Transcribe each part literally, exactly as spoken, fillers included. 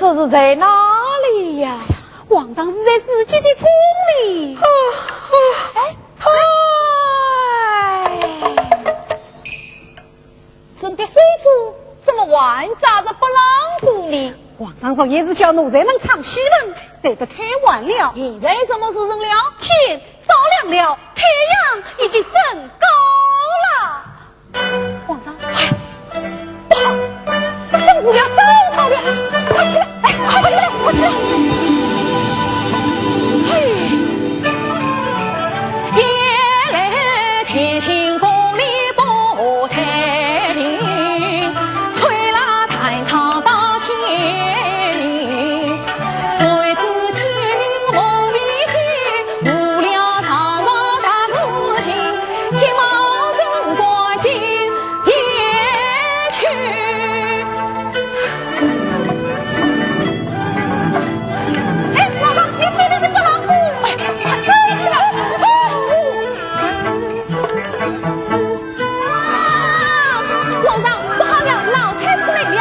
这是在哪里呀？皇上是在自己的宫里。哎，哎，朕的手镯怎么还扎在拨浪鼓里？皇上昨夜是叫奴才们唱戏文，睡得太晚了。现在什么时辰了？天早亮了，太阳已经升高了。皇上，快，不好，朕镯要找不着了，快起来，哎，快起来，快起来！嘿。哎，皇上，你手里的拨浪鼓，哎，快收起来！啊，皇上，不好了，老太子来了！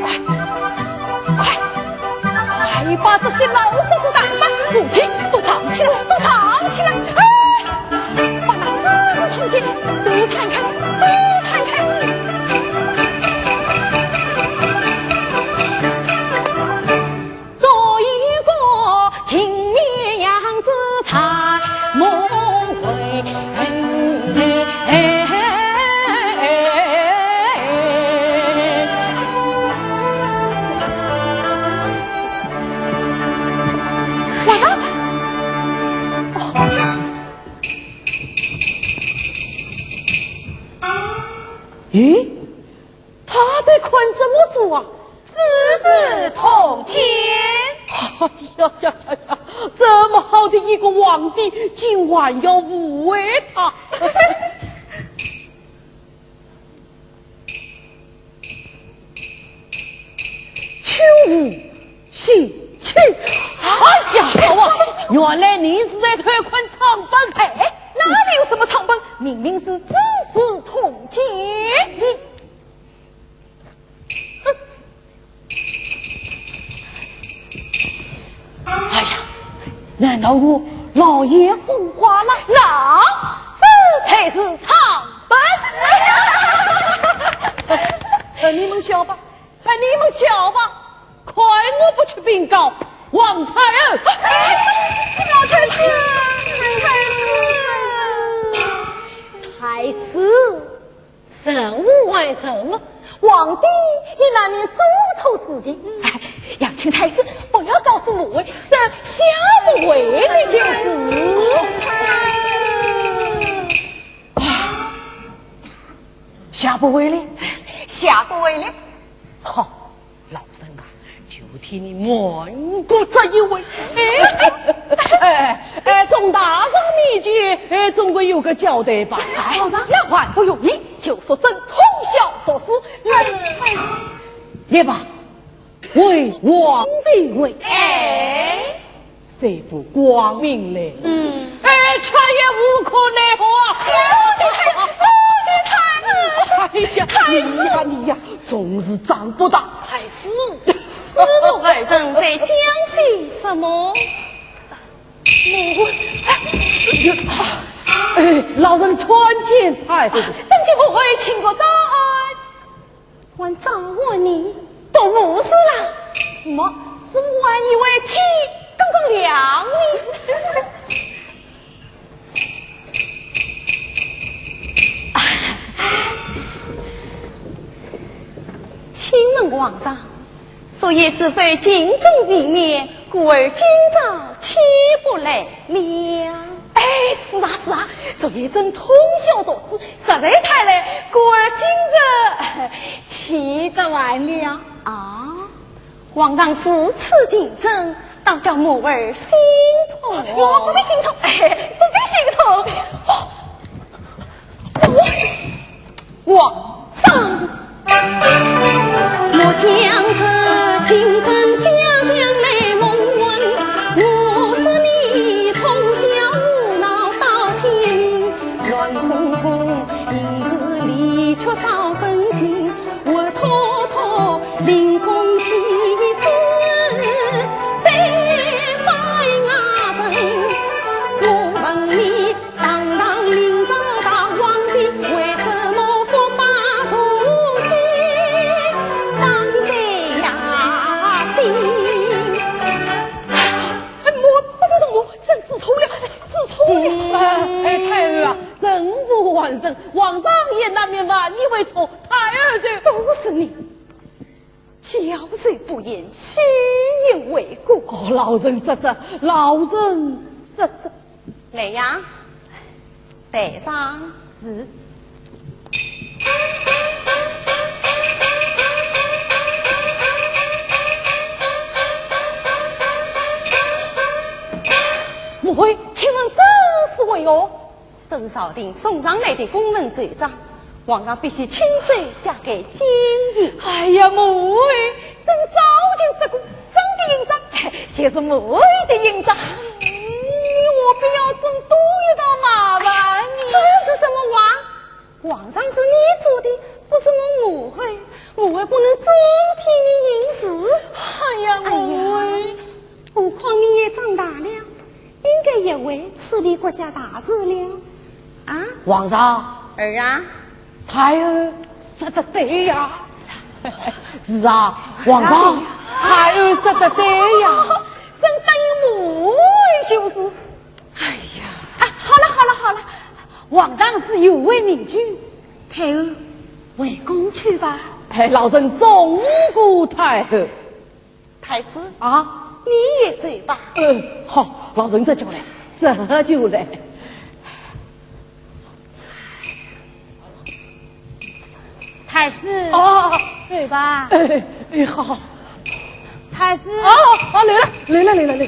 快，快，快把这些老鼠子打发，母亲，都藏起来，都藏起来！哎， 把那紫禁城都看看，都看看。做一个金面羊子在梦回。咦，他在看什么书啊？《资治通鉴》。哎呀呀呀呀，这么好的一个皇帝，竟还要误会他。 秋无兴趣。哎呀，好啊，原来你是在偷看账本。哎，哪里有什么账本？明明是《资治通鉴》。你，哼。哎呀，难道我老眼昏花了？喏，这才是账本。看你们笑吧。 看你们笑吧，看我不去禀告皇太后。哎，老太子，太子，太子，人无完人嘛，皇帝也难免做错事情。哎，杨青太师，不要告诉母后，这下不为例就是。啊，下不为例？下不为例。 好，老身啊，就替你瞒过这一回。哎，哎，哎，众大人面前，哎，总归有个交代吧。哎，皇上，丫鬟不容易，就说朕通晓读书。哎，也罢，为皇帝为。哎。 虽不光明磊落，嗯。哎，却也无可奈何啊。多谢太，多谢太子。哎呀，太子。你呀，你呀，总是长不大。太子，师父二人在讲些什么？哎，老身参见太后。啊，参见母后，请过招安。 还招唤你，都无事啦。什么？朕还以为天刚刚亮呢。请问皇上，昨夜是否禁中避免，故而今朝起不来了？哎，是啊，是啊，昨夜朕通宵读书， 实在太累，故而今日起得晚了。啊，皇上如此敬朕，倒叫母儿心痛。我不必心痛，哎，不必心痛。哦，皇上。人，皇上也难免万一为错，太后就……都是你，教谁不严，虚言为过。哦，老臣失职，老臣失职。来呀，带上。是。母后，请问这是为何？ 这是朝廷送上来的公文奏章，皇上必须亲手交给金印。哎呀，母后，朕早就说过，朕的印章，就是母后的印章。你何必要朕多一道麻烦呢？这是什么话？皇上是你做的，不是我母后，母后不能总替你行事。哎呀，母后。哎呀，何况你也长大了， 应该也会处理国家大事了，啊？皇上。儿啊。太后说得对呀。是啊，皇上，太后说得对呀。真答应母后就是。哎呀。啊，好了，好了，好了，皇上是有违明君，太后回宫去吧。哎，老臣送过太后。 太师。啊？你也走吧。呃，好，老臣这就来，这就来。太师。啊。走吧。哎，哎，好，好。太师。啊，啊，来了，来了，来了，来了。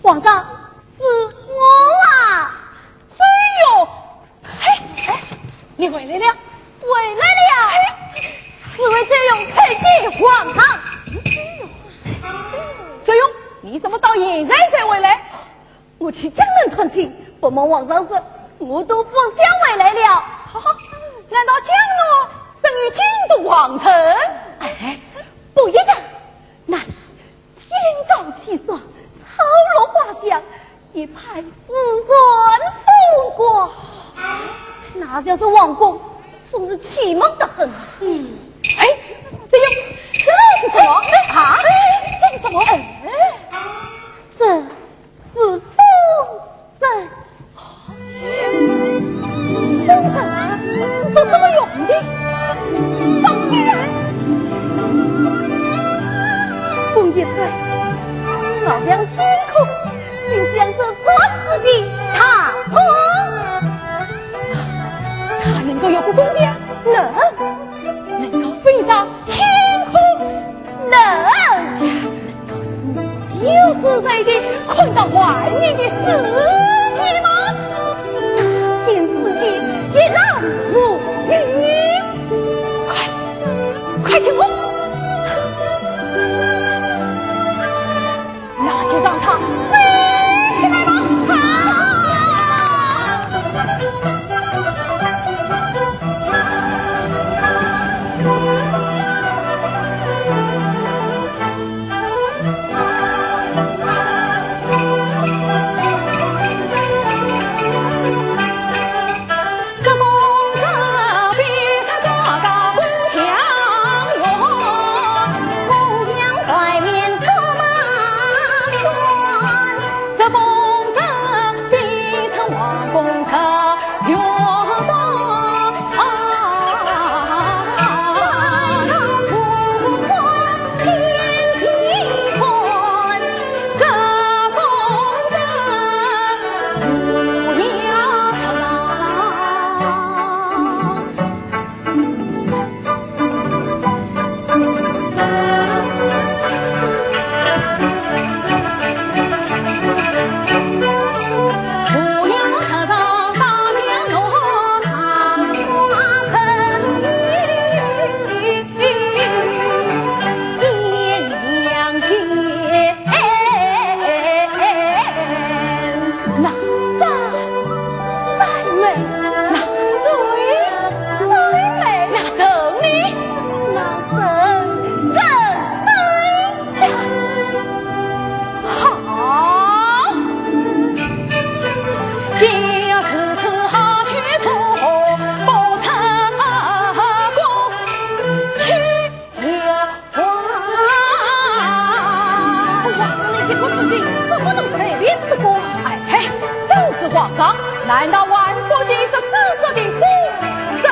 皇上，是我啊。 哎呦，嘿，哎，你回来了。回来了呀。哎只为周瑜叩见皇上。周瑜，你怎么到现在才回来？我去江南探亲，不瞒皇上说，我都不想回来了。哈哈，难道江南胜于京都皇城？哎，不一样，那里天高气爽，草绿花香，一派诗簪风光。那要是皇宫，总是寂寞得很。嗯。哎，这又，这是什么？啊，这是什么？哎，这是风 筝。风筝做什么用的？放电啊！风一吹，好像天空就像是钻石的大风。它能够越过宫墙，能，能够飞上天空，能。 自由自在地看到外面的世界吗？那片世界一览无余。快，快进宫！那就让它飞起来吧！啊！ 那山，山美。那水，水美。那人呢？那人，人美呀。好。 哎，正是皇上，难道还不见这紫色的风筝？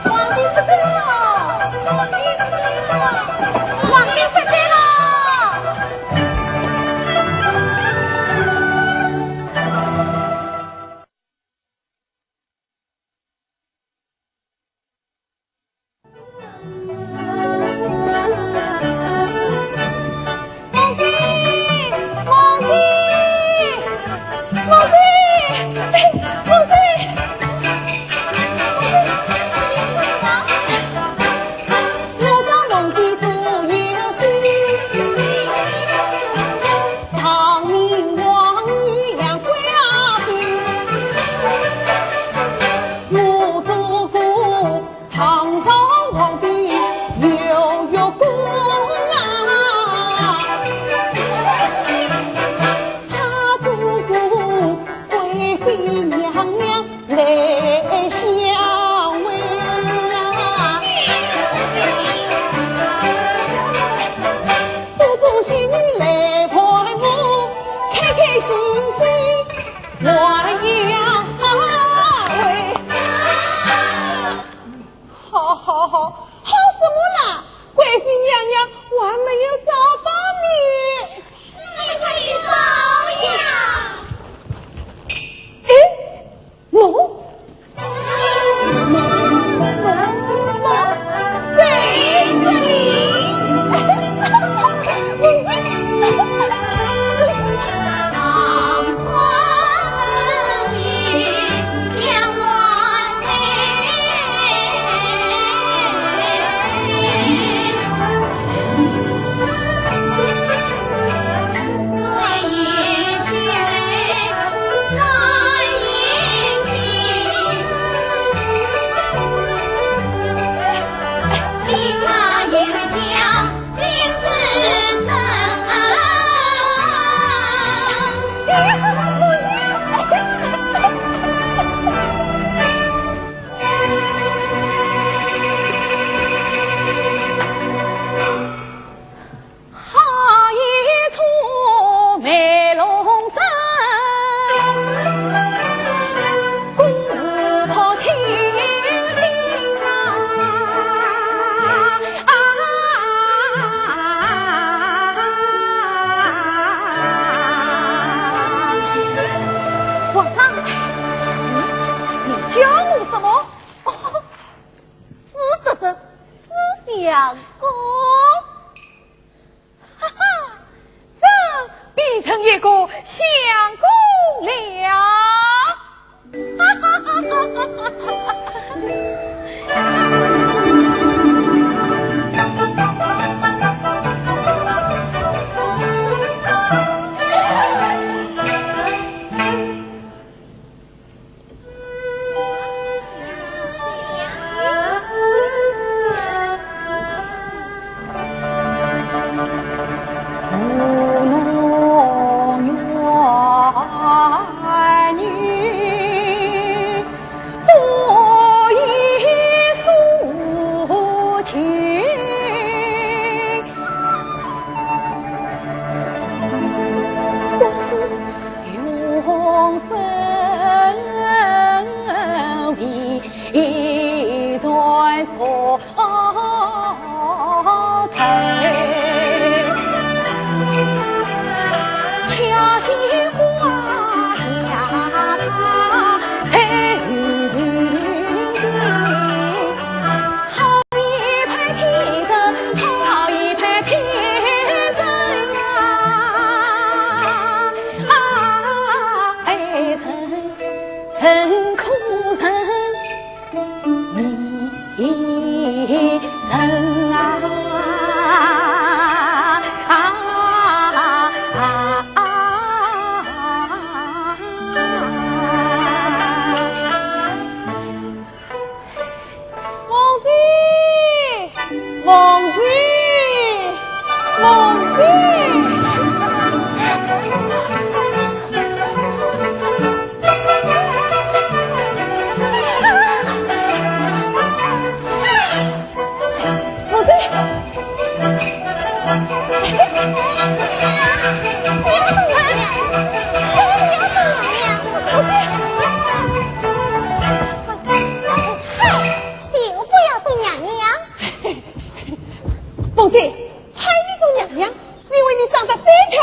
皇帝失礼了，皇帝失礼了，皇帝失礼了。好好好，好什么啦？贵妃娘娘还没有找到你。快去找呀！哎，喏，喏，喏，喏，谁这里？皇上，你叫我什么？哦，是侄侄，是相公。哈哈，这变成一个相公了。哈哈哈哈哈哈！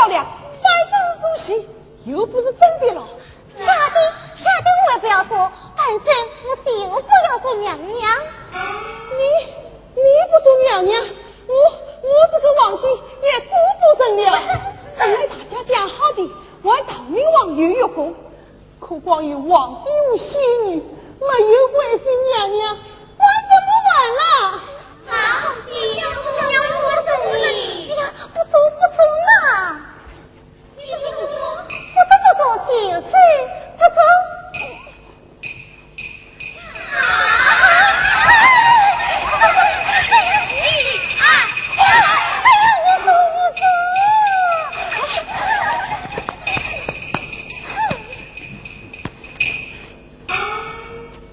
了，反正是做戏，又不是真的了。假的，假的我也不要做，反正我就不要做娘娘。你，你不做娘娘，我，我这个皇帝也做不成了。本来大家讲好的，我还逃命王有月宫，可光有皇帝和仙女，没有贵妃娘娘，我怎么办啦？好，你要不想我怎么？哎呀，不错，不错嘛。 不做，不做，就是不做。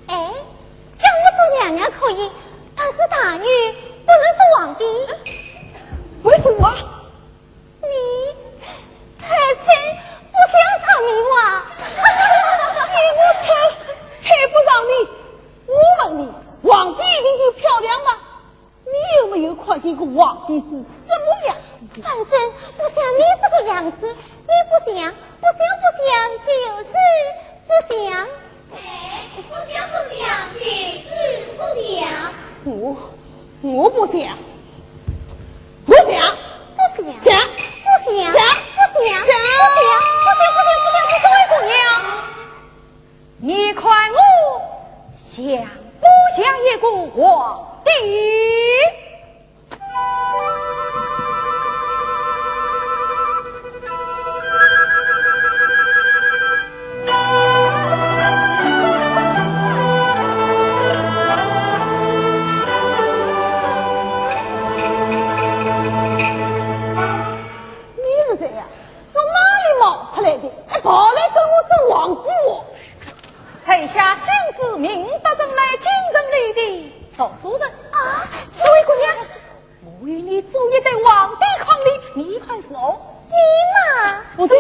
哎，让我做娘娘可以，但是大女不能做皇帝。为什么？ 你太丑，不像场面话。嫌我丑，配不上你。我问你，皇帝一定就漂亮吗？你有没有看见过皇帝是什么样子的？反正不像你这个样子，你不像，不像，不像，就是不像。 哎，不像不像，就是不像。我，我不像，不像，不像，像，不像，像，不像，像，不像，不像，不像，不像，不像，不像，姑娘。你看我像不像一个皇帝？ 你是谁呀？从哪里冒出来的？还跑来跟我争皇帝哦？ 在下姓朱名达，来京城里的读书人。啊，这位姑娘，我与你做一对皇帝伉俪，你看如何？你嘛，不错。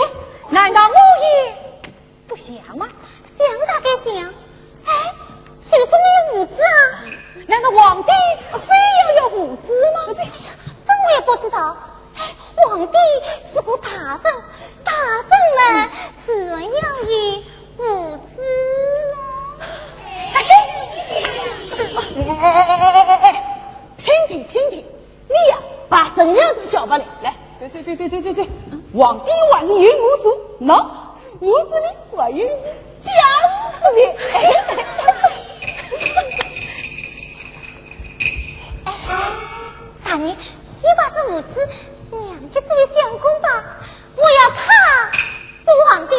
难道我也不像吗？像大概像，哎，就是没有胡子啊。难道皇帝非要有胡子吗？这我也不知道。哎，皇帝是个大人，大人嘛，自然要有 胡子了。哎，哎，哎，哎，哎，哎，哎，听听，听听，你呀，把身浪向削下来，来，走，走，走，走，走，走，走，皇帝还是有胡子，喏，胡子里还有一只假胡子的。哎，大人，你把这胡子让给这位相公吧，我要他做皇帝。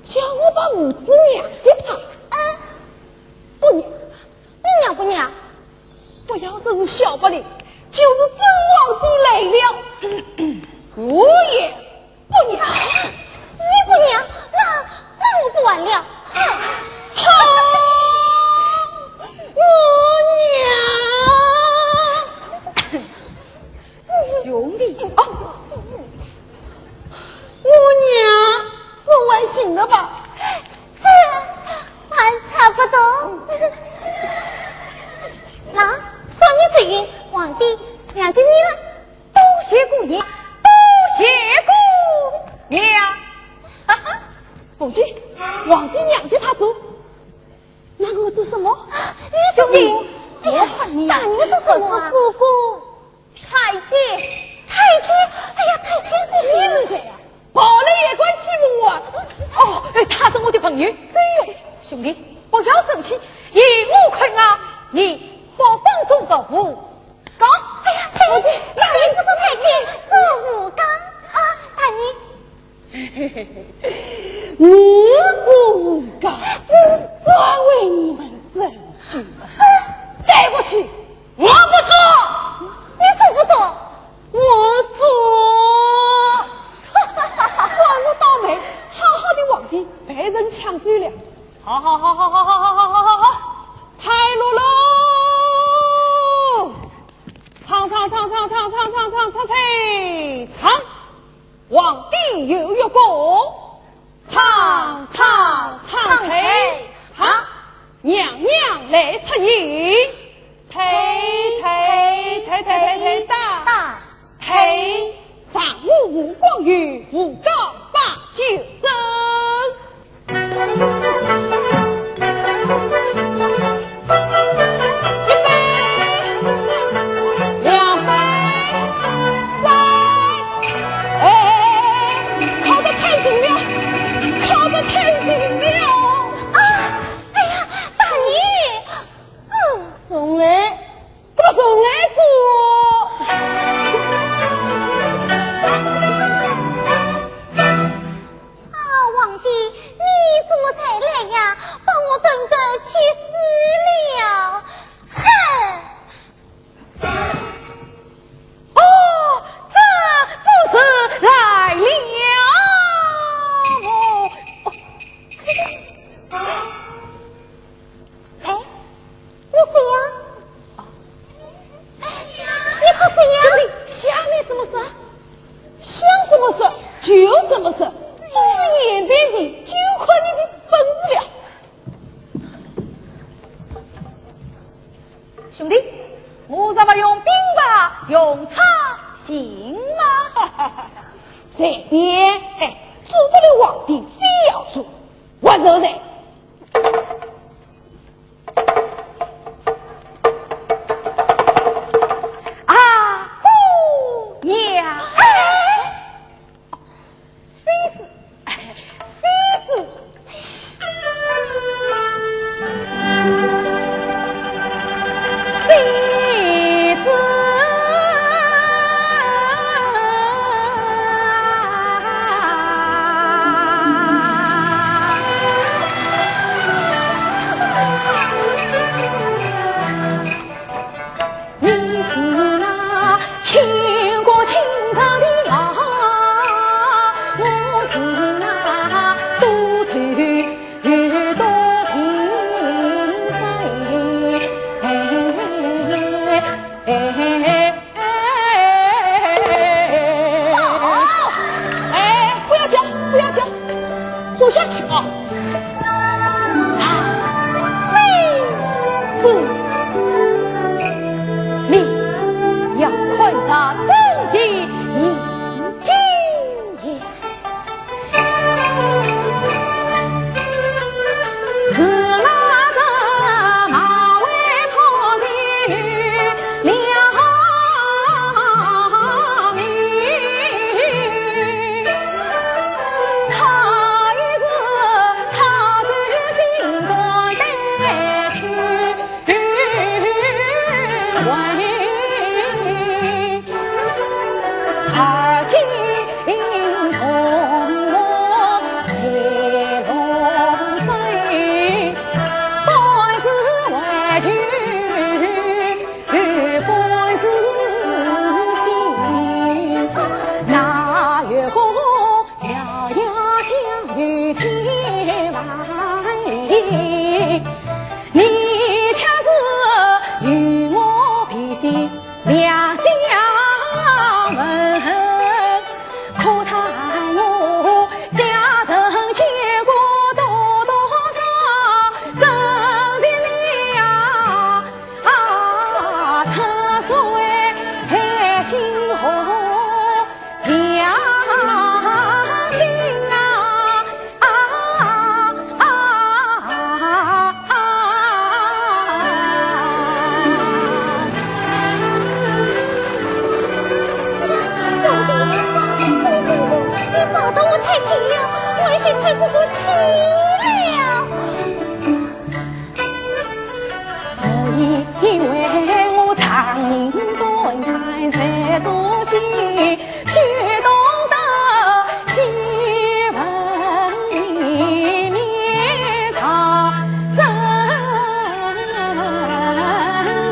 叫我把胡子让给他？嗯。不让。你让不让？不要说是小白脸，就是真皇帝来了，我也不让。你不让，那，那我不玩了。哼。好，我让。 兄弟，哦，我让，总还行了吧？这还差不多。那，算你嘴硬，皇帝让给你了。多谢姑娘，多谢姑娘。哈哈，凤姐，皇帝让给他做，那我做什么？你做什么？兄弟，哎呀，大人做什么啊？哥哥。 太监。太监？哎呀，太监不行。你是谁呀？跑来也敢欺负我啊？哦，哎，他是我的朋友，周勇。兄弟，不要生气，依我看啊，你不妨做个武刚。哎呀，太监，大人不做太监，做武刚啊，大人。 我做武刚，专为你们争气。对不起，我不做。你做不做？我做。算我倒霉，好好的皇帝被人抢走了。好好好好好好好好好好，太落喽！唱唱唱唱唱唱唱唱唱唱唱！ 皇帝有月宫，唱唱唱唱唱，娘娘来出迎，推推推推推推打，推上与父告白就走。预备，两杯，三，哎，靠得太近了，靠得太近了。啊，哎呀，大人，嗯，松开。 这个松开。啊，皇帝，你怎么才来呀？把我等得气死了！哼！哦，这不是来了。哦，哎， 你谁呀？哎，你是谁呀？兄弟，想你什么事？想什么事就什么事，都是演变的，就看你的本事了。兄弟，我若不用兵法，用策行吗？随便，哎，做不了皇帝，非要做，我受罪。 啊，姑娘。哎，妃子，妃子，妃子。 你是那倾国倾城的啊，我是那多愁多病身。哎，不要讲，不要讲，坐下去啊。啊，妃子，你要看着朕的眼睛也。 是那人马未破前了命，他也是他最心肝的去问。 而今从我陪龙追，半是委屈，半是心。那月光 摇摇香炉千万里，你却是与我平行两相问，可叹我家人牵挂多多少，真情了啊，出水心河。 良心啊，啊，啊，啊。皇帝，这个时候你抱得我太紧了，我是喘不过气了。 我以为我常年断开在中间，须懂得戏文里面藏真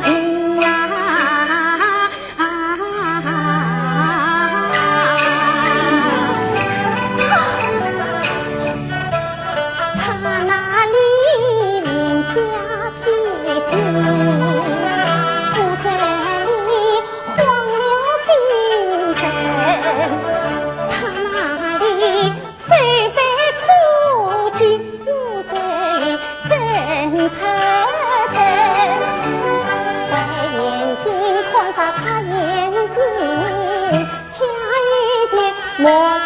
情啊。 啊，他那里名叫天君，不在你荒涼星辰。他那里 虽非苦尽，也在枕头枕。在眼前看着他眼睛，像一件模糊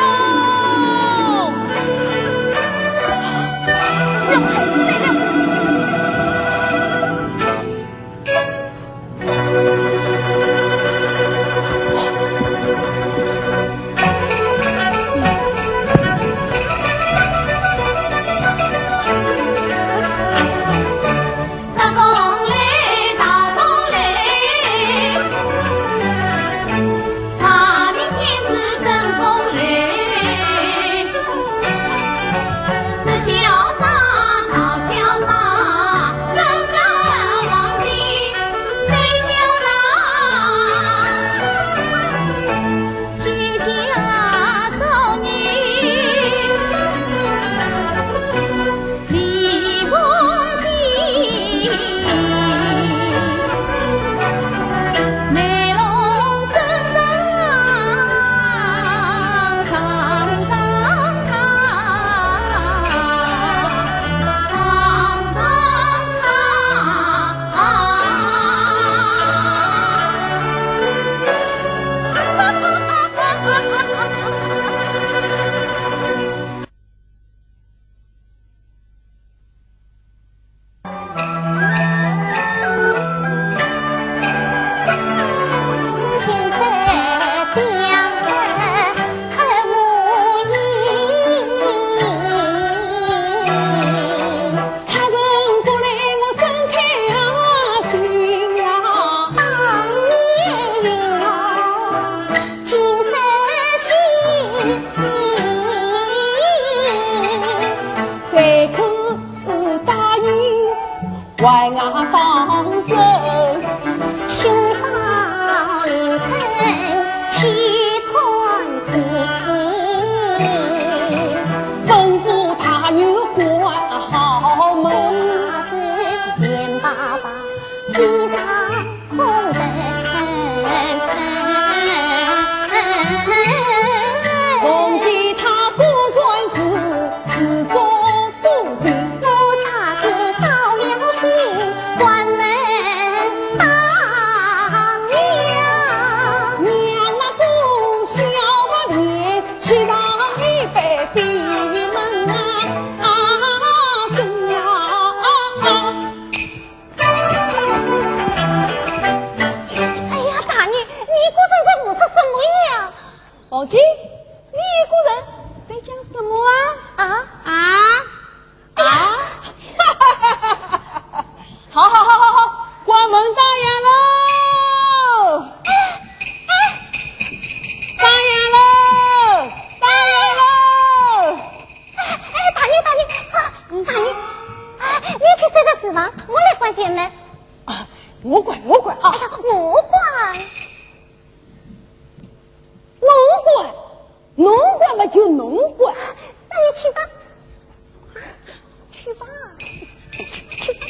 了！杨太师来了！外外方舟，雪山林深去看星。吩咐大牛关好门。大水眼巴巴，地上空等。奉接他果然是，是做 我大哥烧了心，关门大娘。娘那个小白脸，去上一杯闭门啊，啊，对呀，啊。哎呀，大娘，你一个人在胡说什么呀？宝姐，你一个人在讲什么啊？啊？啊？ 啊？好好好好好，关门大爷喽！大爷喽！大爷喽！哎，大爷，大爷，啊，大爷，啊，你去睡个书房，我来关店门。啊，我关，我关啊！哎呀，我关。 侬管，侬管嘛就侬管。那你去吧，去吧，去吧，去吧。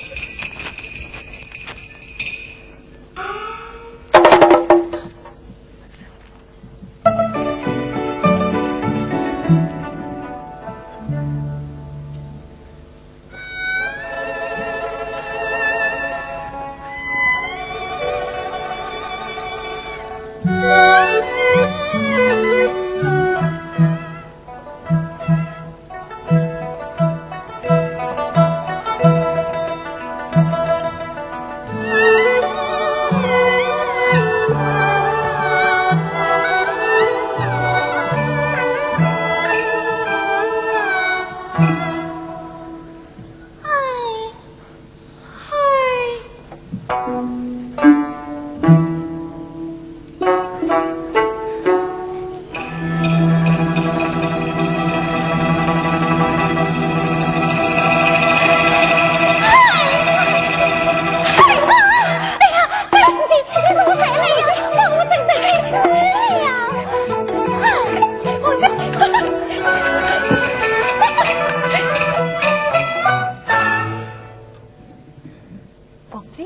凤姐，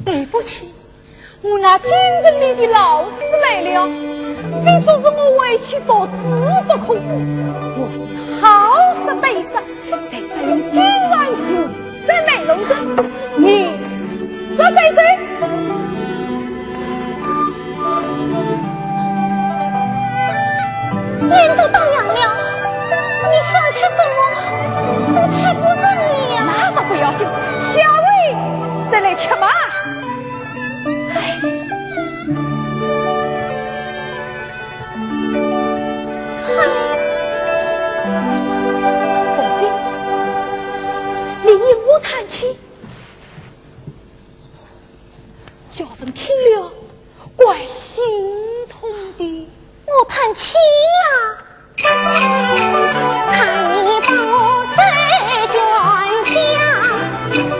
对不起，我那京城里的老师来了，非阻止我回去读书不可。我是好色对色，才要用金丸子在卖弄着，你说对不对？ 天都当亮了，你想吃什么都吃不准了。那倒不要紧，下回再来吃吧。哎，凤姐，你因我叹气， 叫人听了怪心痛的。我叹气呀。看你把我手卷枪，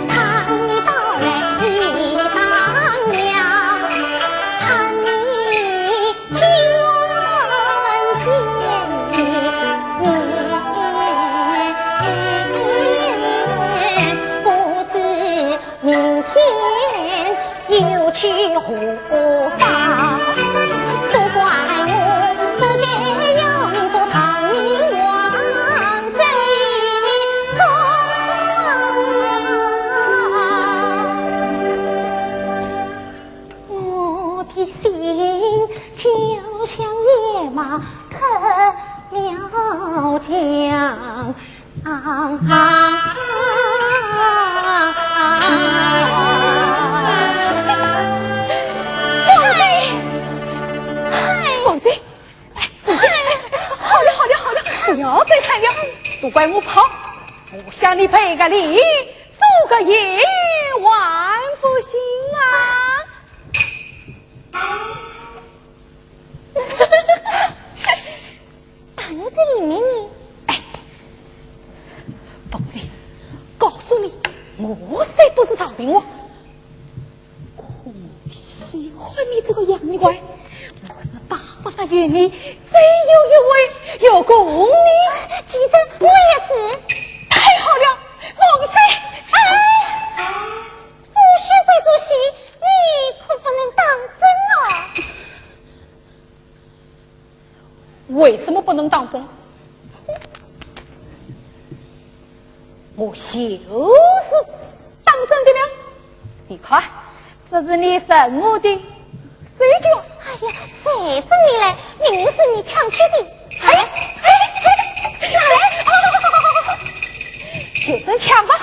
看你刀来一打呀，看你 我的心就像野马脱了缰。凤姐，凤姐，哎，凤姐，哎，好了，好了，好了，不要再叹了，都怪我不好，不想你赔个礼， 做个夜晚不行啊。大人在里面呢。哎，凤姐，告诉你，我才不我，可喜欢你这个洋人怪，我是巴不得有你这样一位，有个红你。其实我也是。太好了，王妃。哎，做戏归做戏，你可不能当真啊。 为什么不能当真？我就是当真的了。你看，这是你送我的手绢。哎呀，谁送你来？明明是你抢去的。哎，哎，哎，哎，就是抢吧。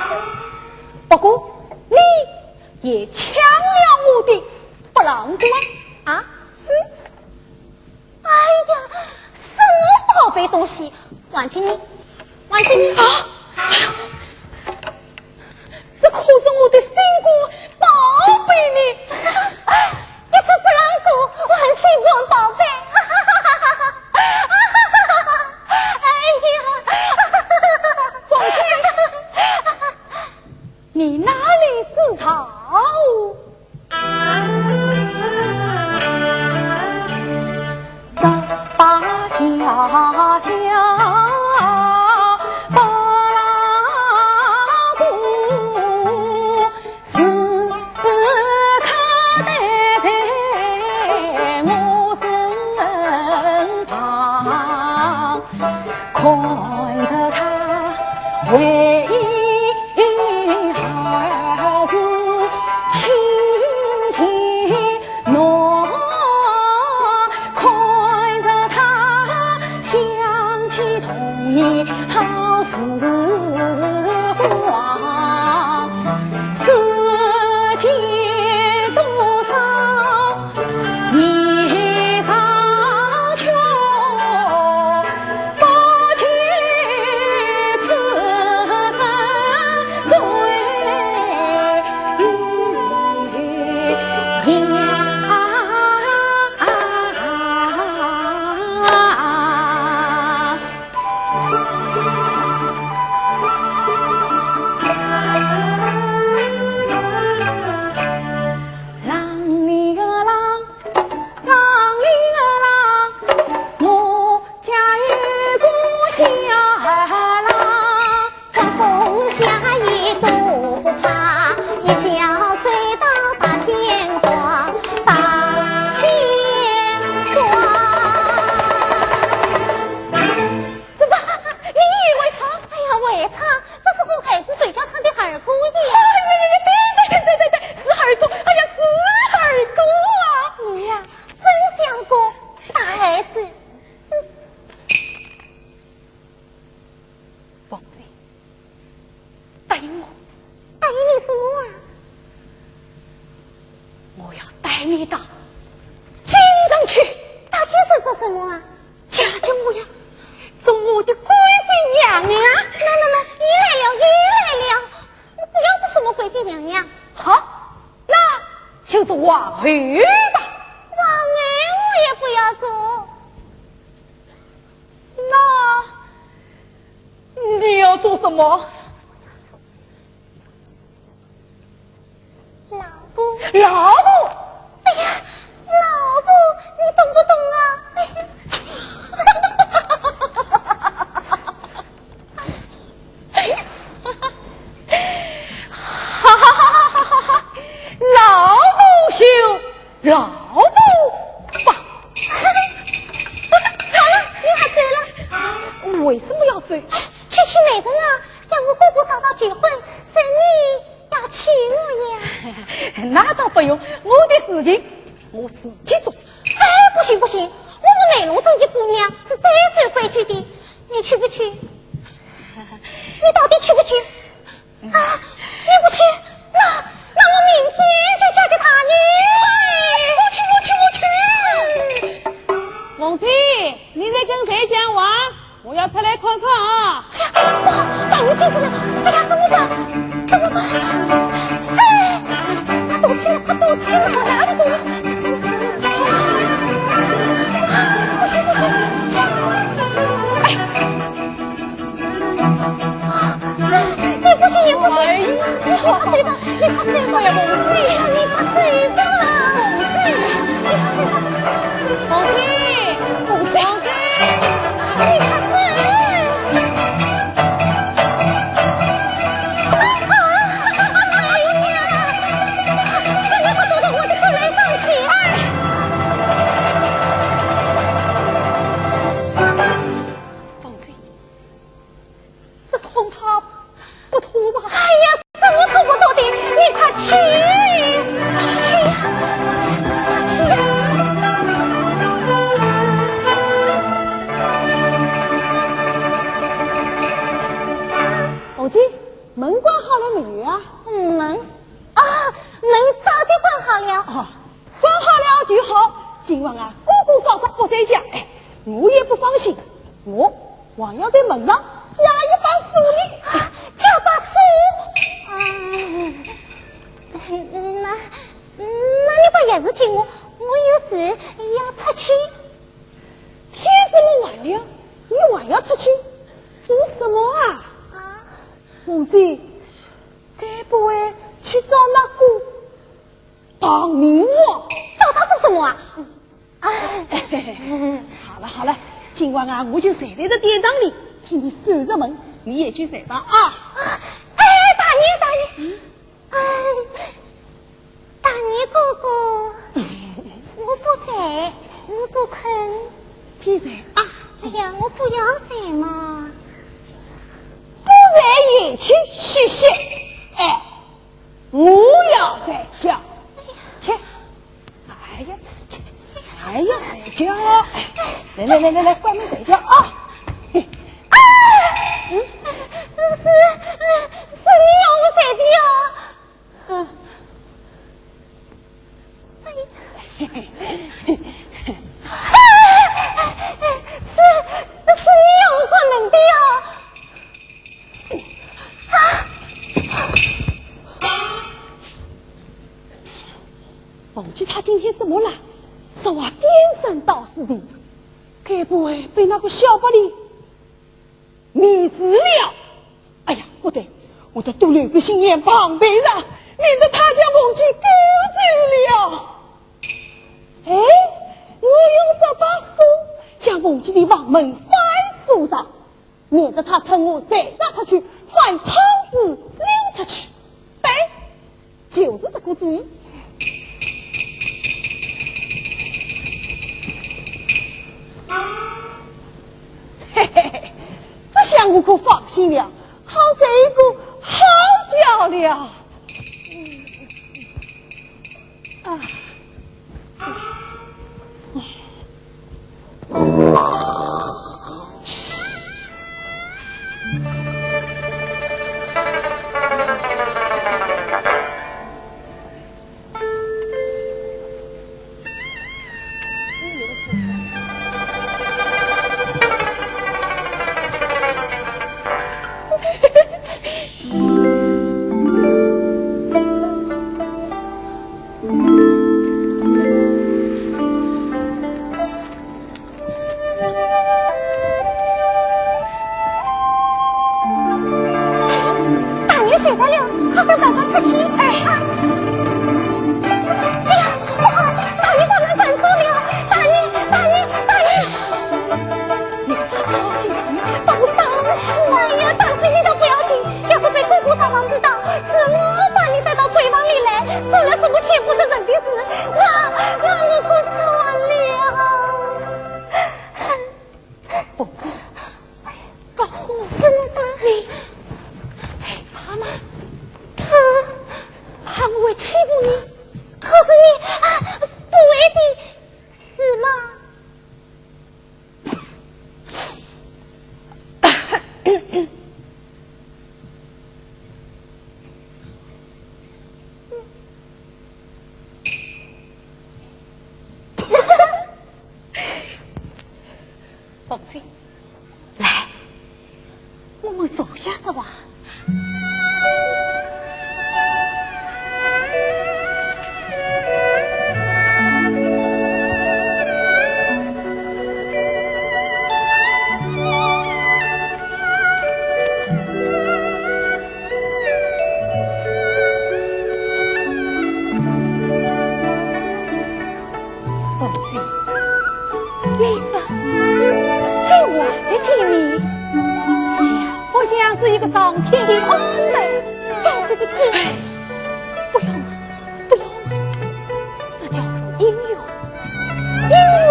不过，你也抢了我的拨浪鼓啊。啊？嗯。 哎呀，什么宝贝东西？还给你，还给你。啊！这可是我的心肝宝贝呢。一只拨浪鼓，还心肝宝贝。哎呀，王妃，你哪里知道？ 怎么，你也会唱？哎呀，我也唱，这是和孩子睡觉唱的儿歌耶。哎呀呀呀，对对对对对，是儿歌，哎呀，是儿歌啊。你呀，真像个大孩子。 王子，答应我。答应你什么啊？我要带你到京城去。到京城做什么啊？嫁给我呀，做我的贵妃娘娘。喏喏喏，又来了，又来了！我不要做什么贵妃娘娘。好，那就是皇后吧。皇后我也不要做。 那你要做什么？老婆。老婆？哎呀，老婆，你懂不懂啊？哈哈哈哈哈哈！老婆就 老婆吧。好了，你还走了？为什么要走？区区美人啊，想和哥哥嫂嫂求婚，是你要娶我呀？那倒不用，我的事情我自己做主。哎，不行不行，我们美浓镇的姑娘是最守规矩的，你去不去？你到底去不去？ 啊，你不去，那，那我明天就嫁给他呢。我去，我去，我去。凤姐，你在跟谁讲话？我要出来看看啊。哎呀，不好，大人听见了，哎呀，怎么办？怎么办？哎，快躲起来，快躲起来，哪里躲？不行，不行。哎， 也不行，也不行。哎呀，你快走吧，你快走吧，你快走吧，你快走吧，你快走吧，你快走吧，你快走吧，你快走吧。哎呀，哎呀，你快走到我的后来上去。凤姐，这恐怕不妥吧？哎呀，什么可不妥的？你快去，去，快去。凤姐，门关好了没有啊？嗯，门，啊，门早就关好了。啊，关好了就好。今晚啊，哥哥嫂嫂不在家，哎，我也不放心。我还要在门上加一把锁呢。啊，加把锁？嗯，那，那你把钥匙给我，我有事要出去。天这么晚了，你还要出去？做什么啊？啊。凤姐，该不会去找那个唐明皇？找他做什么啊？啊。好了好了，今晚啊，我就睡在这殿堂里，替你守着门，你也去睡吧啊。哎，大人，大人，嗯，大人哥哥，我不睡，我不困。去睡啊。哎呀，我不要睡嘛。不睡也去歇歇。哎，我要睡觉。去。哎呀，去，哎呀，睡觉。来来来来来，关门睡觉啊。啊，嗯，是，是你让我睡的呀。嗯。哎呀，是，是你让我关门的呀。凤姐她今天怎么了？说话颠三倒四的，该不会被那个小白脸迷住了？哎呀，不对，我得多留个心眼防备着，免得他将凤姐赶走了。哎，我用这把锁将凤姐的房门反锁上，免得他趁我睡着出去，翻窗子溜出去。对，就是这个主意。嘿嘿嘿，这下我可放心了，好睡一个好觉了。啊。大人睡着了，快快快快快去！哎，啊，哎呀，不好，大人把门反锁了！大人，大人，大人！你看他操心的，把我打死！哎呀，打死你倒不要紧，要是被哥哥嫂嫂知道，是我把你带到闺房里来，做了什么欺负人的事，那，那我可惨了。 凤姐，告诉我，你害怕吗？怕？怕我会欺负你？可是你，啊，不会的，是吗？ 凤姐，来，我们坐下说话。是一个上天的安排。该死的鬼！哎，不要嘛，不要嘛，这叫做姻缘，姻缘，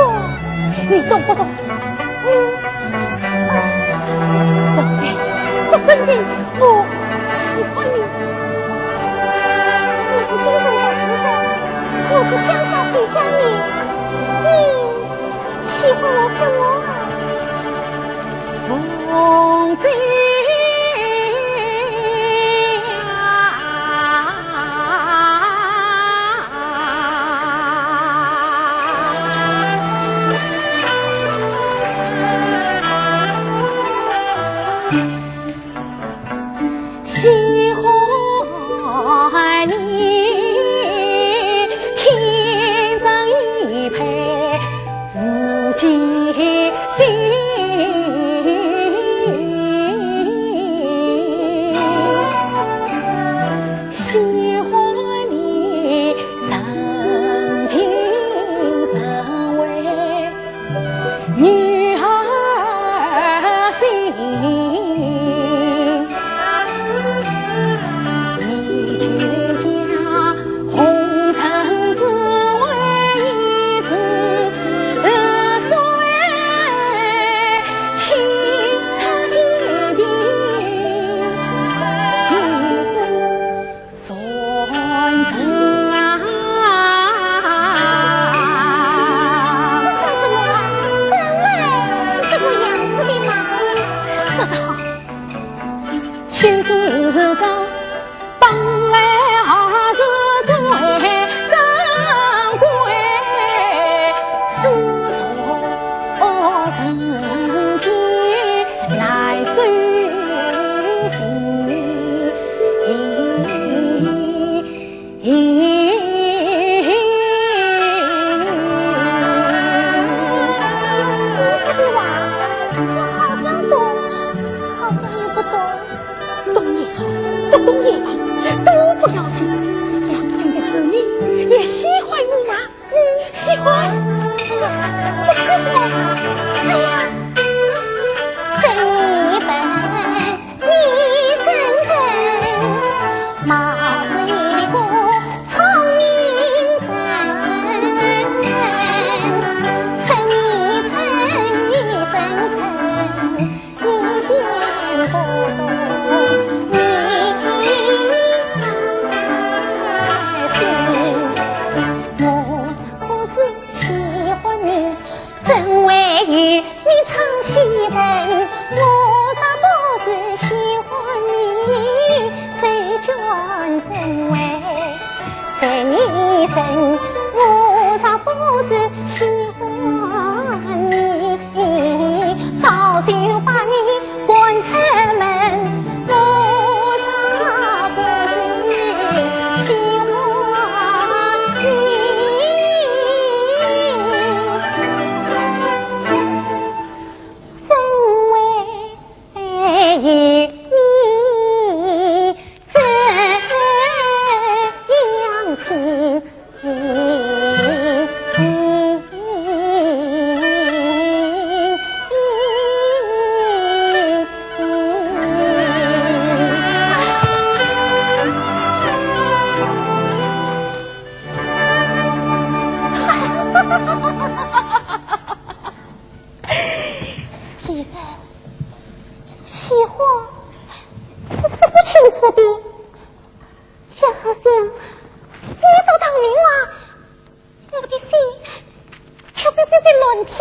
你懂不懂？嗯，啊，凤姐，我真的，我喜欢你。你是京城的书生，我是乡下贫家女，你 喜欢我什么啊？凤姐呀，喜欢你，天长一配 夫妻心。喜欢你，成情成为女儿心。你就像 红尘之外一池水，清茶见底，一股酸沉啊。你说什么？本来是这个样子的嘛。说得好。 君子之道，本来何事最珍贵，此处人间难修行。 你说的话，我好像懂，好像又不懂。懂也好，不懂也罢，都不要紧。要紧的是你也喜欢我吗？嗯，喜欢。不喜欢。哎呀，生你本，你真真，貌似一个 聪明人，称你称你真真，一点不懂你的心。我若不是喜欢你，怎会与你唱戏文？我若不是喜欢你，谁叫人为 谁人，我若不是喜欢你，早就把你赶出门。我若不是喜欢你，怎会 有你这样情。其实，喜欢是说不清楚的，就好像你走到明啊，我的心就会被被乱跳。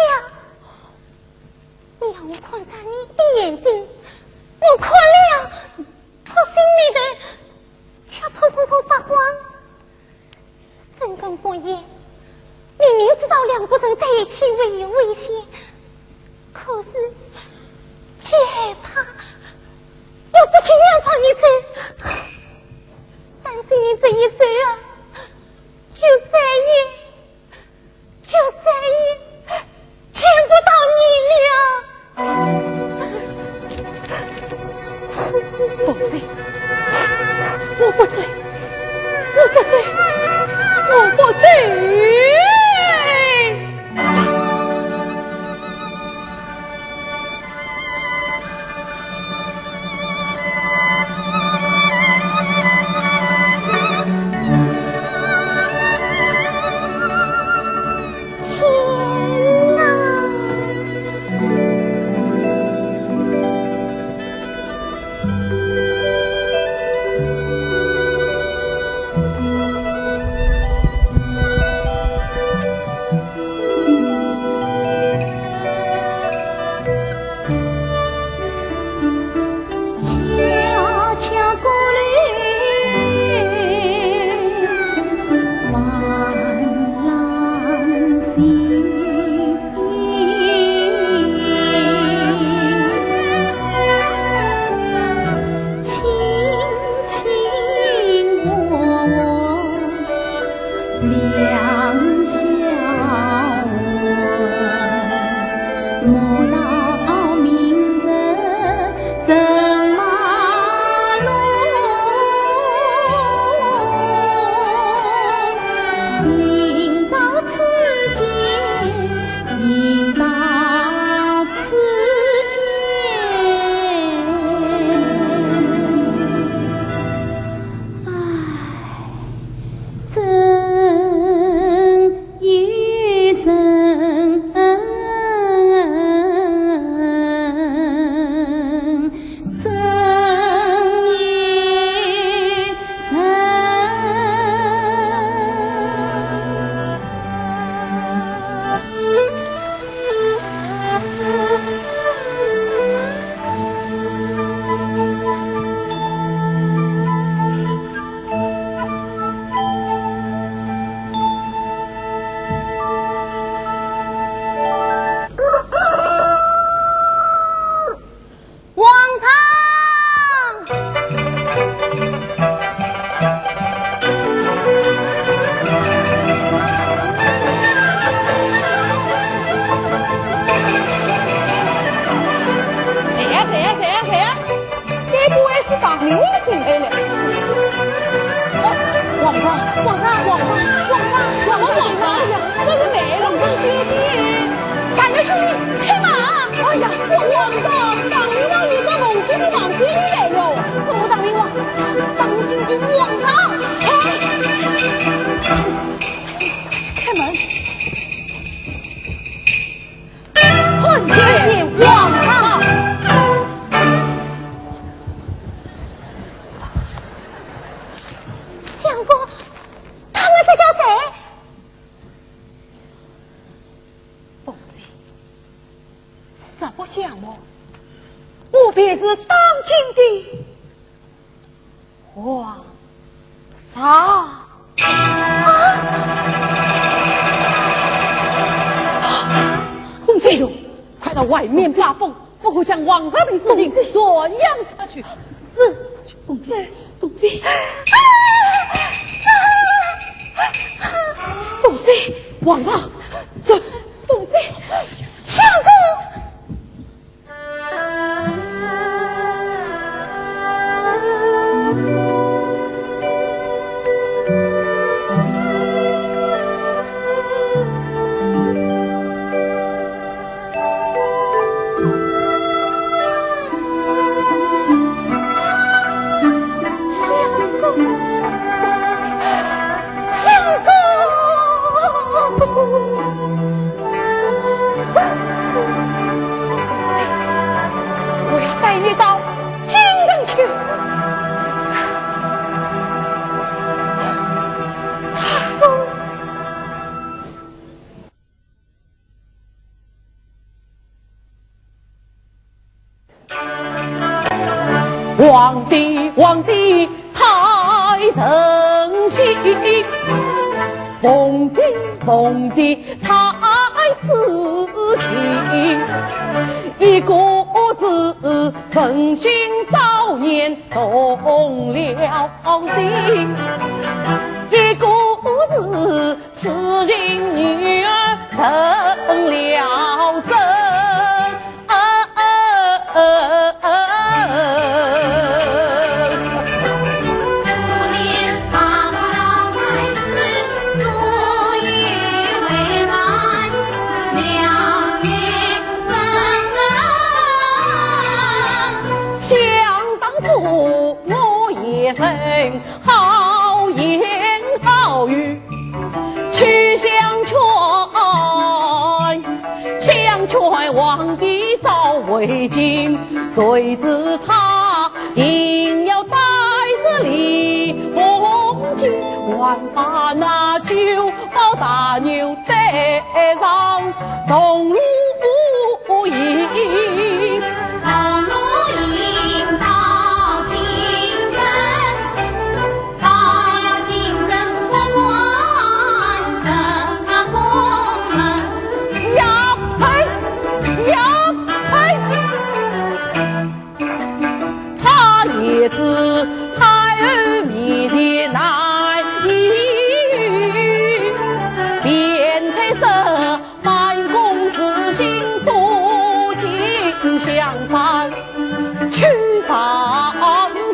你让我看上你的眼睛，我看了，好心里的，却砰砰砰发慌。 深更半夜，明明知道两个人在一起会有危险，可是既害怕又不情愿放你走。担心你这一走啊，就再也，就再也 见不到你了。凤姐，我不走，我不走，我不走。上京来了，我大明王，上京的皇上。哎，开门。参见皇上。相公，他们这叫谁？凤姐，实不相瞒，我便是当今的皇上。啊！凤姐，快到外面把风，不可将皇上的事情传扬出去。是，凤姐，凤姐。啊！凤姐，皇上，这，凤姐，相公。 相公，我要带你到京城去。相公。 皇帝，皇帝太任性，凤姐，凤姐太痴情，一个是存心少年动了心，一个是 痴情女儿成了真。想当初我也曾 好言好语去相劝，相劝皇帝早回京，谁知他硬要带着李凤姐，还把那九宝大牛 带上桐树影。桐树影到京城，到了京城不管什么空门。呀呸！呀呸！ 他也知太后面前难言语，便推说慢公自心多情相伴去上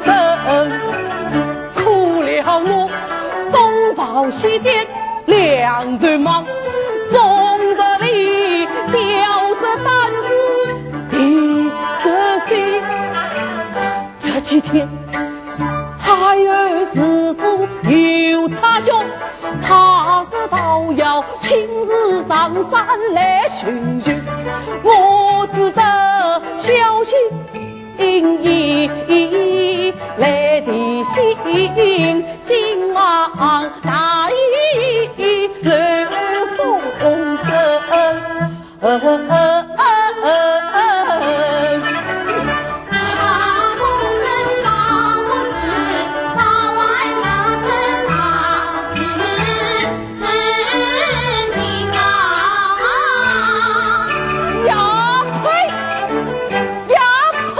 身，苦了我东跑西颠 两头忙，终日里吊着胆子提着心。这几天，太后是否有察觉？她说道要亲自上山来寻寻，我只得小心 翼翼来提醒，今往大雨漏风声。呀呸！呀呸！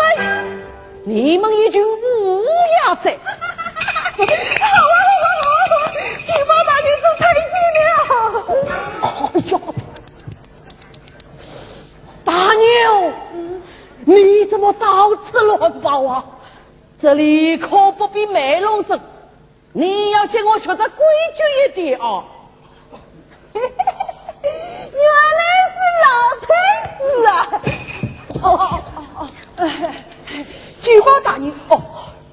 你们一群乌鸦嘴！好啊，好啊，好啊，九宝大牛做太子了！哎呦，大牛，你怎么到处乱跑啊？这里可不比卖弄城。 你要给我学得规矩一点啊！原来是老太师啊！哦，哦，哦，哦，哎，九皇大人，哦，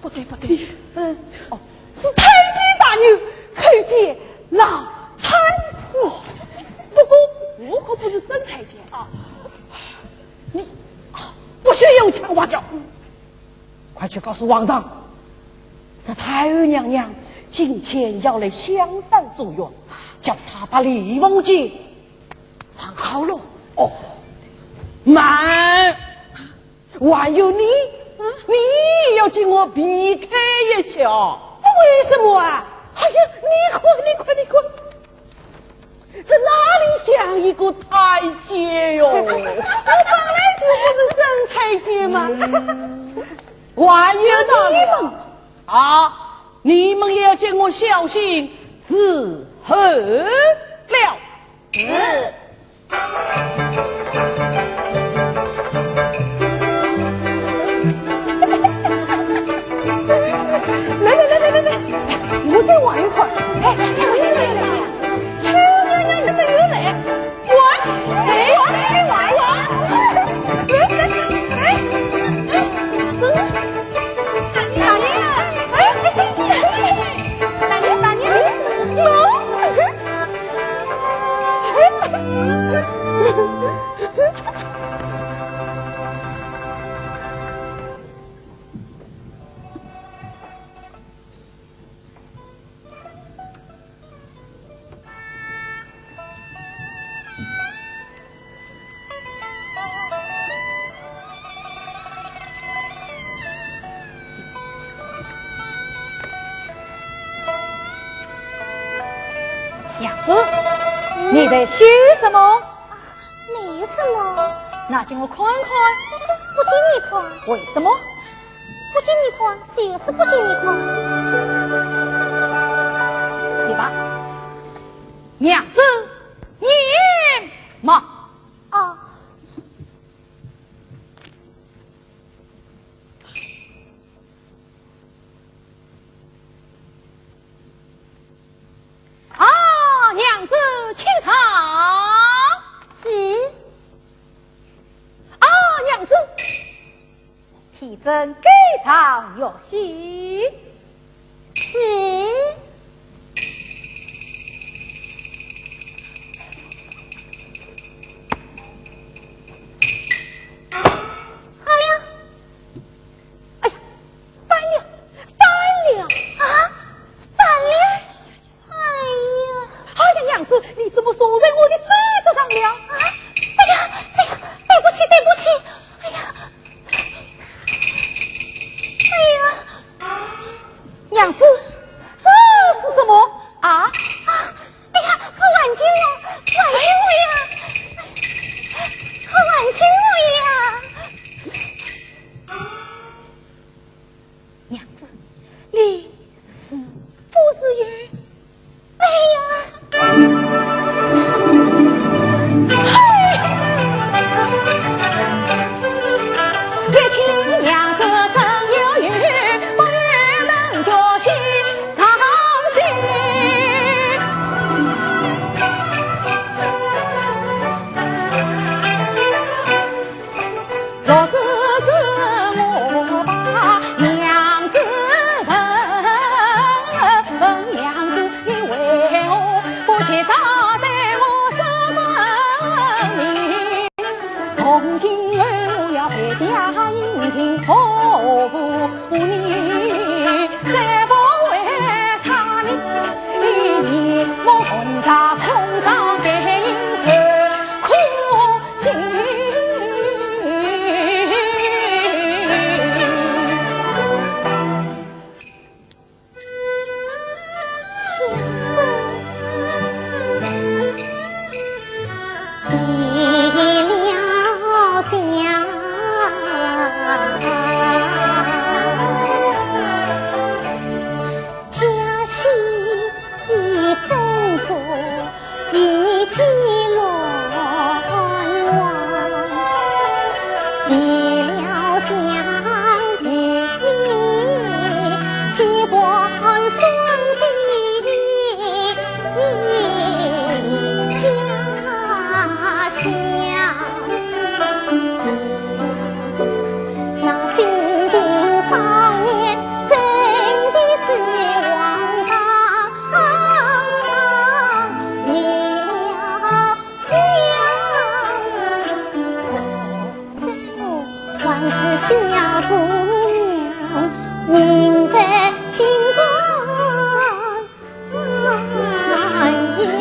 不对不对，嗯，哦，是太监大人叩见老太师。不过我可不是真太监啊。你，啊，不许有强话叫。快去告诉皇上，说太后娘娘今天要来香山书院，叫她把李凤姐藏好了。哦，慢。 还有你，嗯？你也要替我避开一下。为什么啊？哎呀，你看，你看，你看，这哪里像一个太监哟？我本来就不是真太监嘛。嗯，还有你们啊，你们也要替我小心伺候了。是。 来来来来来来，我再玩一会儿。哎，哎，我也来了。哎，你们怎么又来？玩，哎，玩，玩，玩。来来来，哎，哎，什么？ 大娘，大娘，哎，大娘，大娘，我。娘子，你在绣什么？啊，没什么。拿给我看看。不给你看。为什么？不给你看，就是不给你看。对吧？ 娘子，你嘛。哦。啊，娘子，请上。是。啊，娘子。 替朕盖上玉玺。是。好了。哎呀，散了，散了。啊，散了。哎呀。哎呀，娘子，你怎么坐在我的桌子上了？啊，哎呀，哎呀，对不起，对不起。哎呀， 哎呀，娘子，这是什么啊？啊，哎呀，好玩具哦，玩具我呀，好玩具我呀。娘子，你是不是有 哎呀！明日清晨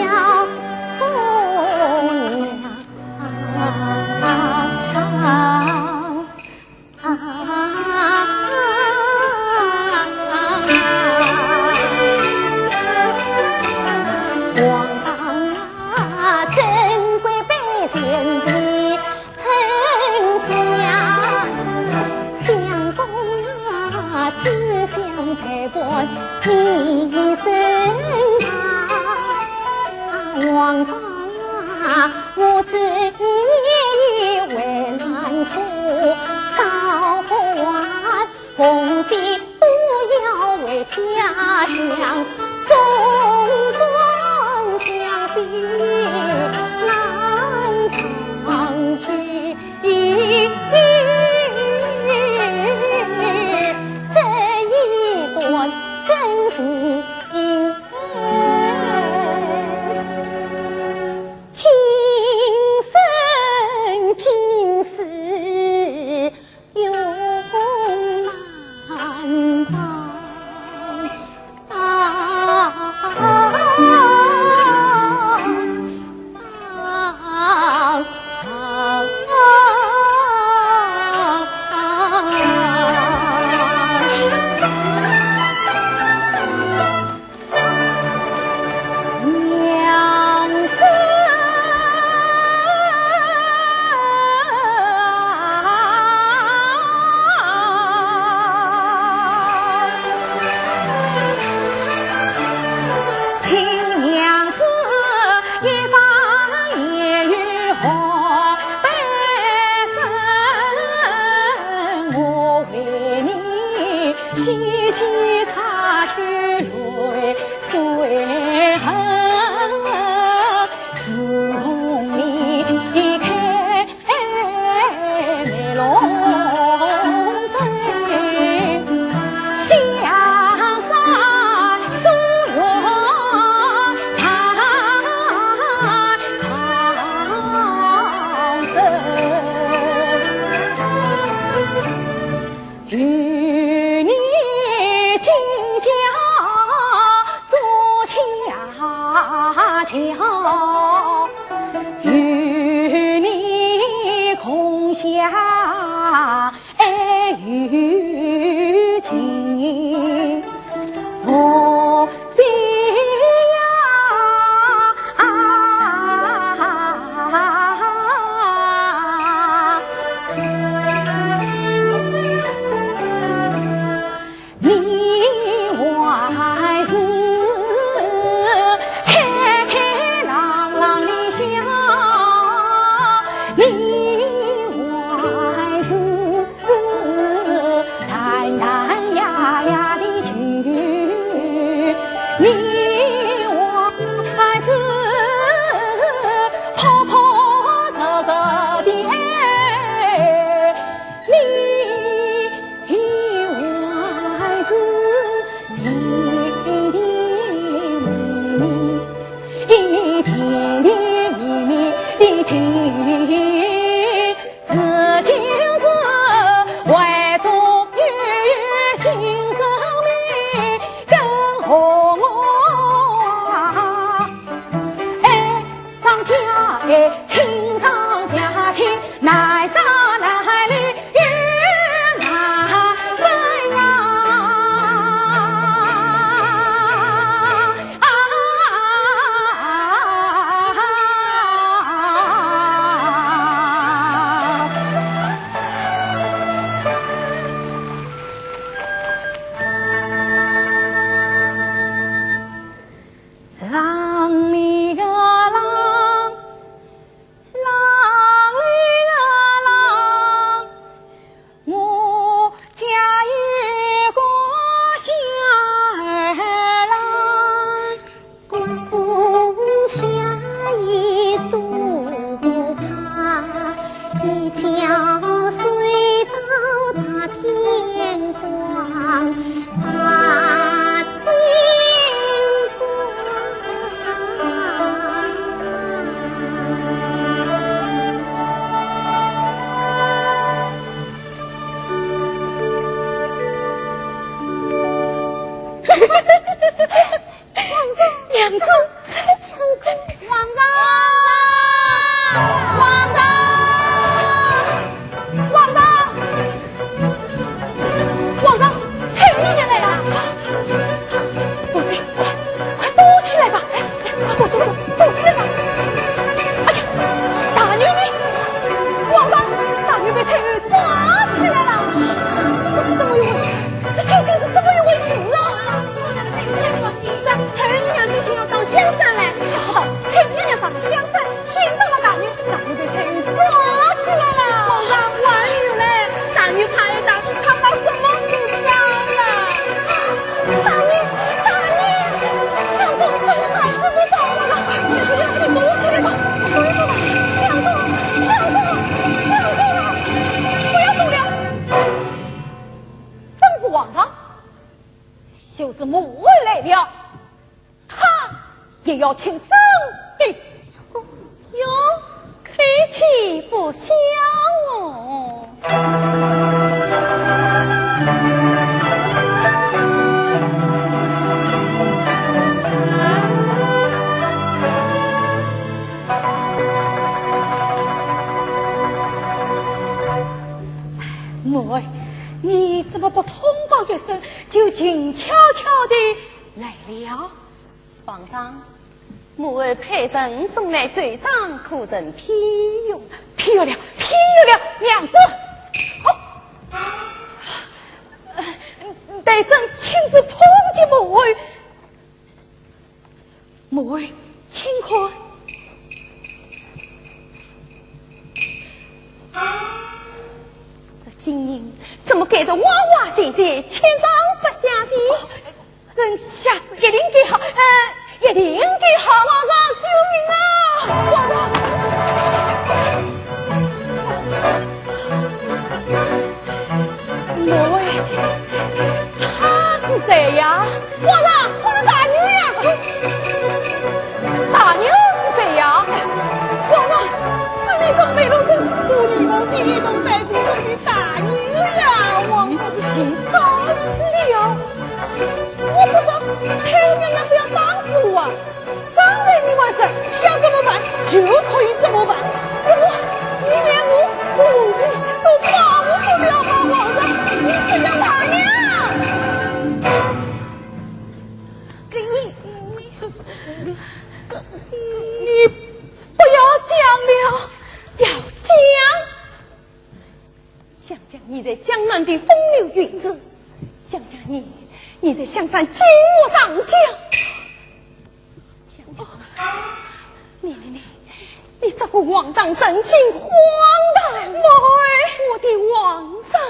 要走了。皇上啊，珍贵百姓的 丞相，相公啊，只想陪伴你身旁。皇上啊，我知你为难处，早晚 凤飞都要回家乡，总算相信难长久。这一段真情，今生今世 永难忘。娘子，听娘子一番言语好悲伤，我为你 细细擦去泪水痕。自从你离开梅龙镇，香山苏州长长久久。 与你今朝做恰巧，与你共享爱与情。 无非呀，你还是开开朗朗的笑，你还是 淡淡雅雅的酒，你我还是朴朴实实的爱，你我还是甜甜蜜蜜，甜甜蜜蜜的情。 如今是为中有心生命，更何我娘子，相公，王丈，王丈，王丈，王丈，太后娘娘来了！凤姐，快，快躲起来吧！哎，哎，快躲起来吧，躲起来吧！哎呀，大牛呢？王丈，大牛被太后抓起来了！这是怎么一回事？这究竟是怎么一回事啊？太后娘娘今天要上香山嘞。想不到太后娘娘上香山，见到了大牛，大牛被太后抓起来了。王丈，王牛嘞，大牛怕挨打，他怕什么都敢了。大牛，大牛，相公怎么办？怎么办？快，快，快，快，快，快，相公，相公，相公，不要动了。正是王丈，就是母后来了，她也要听朕的。哟，口气不小哦。母后，你怎么不通报一声，就静悄悄地来了？皇上，母后派人送来奏章，可曾批阅？批阅了，批阅了，娘子。哦，呃，待朕亲自碰见母后。 母后，请看。这金印怎么盖得歪歪斜斜，七上八下的？朕下次一定盖好，呃，一定盖好。皇上，救命啊！皇上！ 母后，他是谁呀？皇上，我是大牛呀。大牛是谁呀？皇上，是你从涧陵城把李凤姐一同带进宫的大牛呀，皇上。你这个姓大的啊！我不说，太后娘娘不要打死我啊！ 刚才你还说想怎么办就可以怎么办，怎么你连我母亲都保护不了吗？皇上，你这样大娘！你，你，你，你不要讲了，要讲。 讲讲你在江南的风流韵事，讲讲你，你在香山见我上轿，讲讲你，你，你，你这个皇上人心荒唐！母后，我的皇上。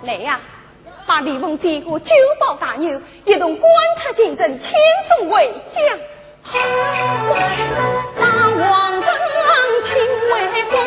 来呀，把李凤姐和九宝大牛一同赶出京城，遣送回乡。 皇上，皇上，母后！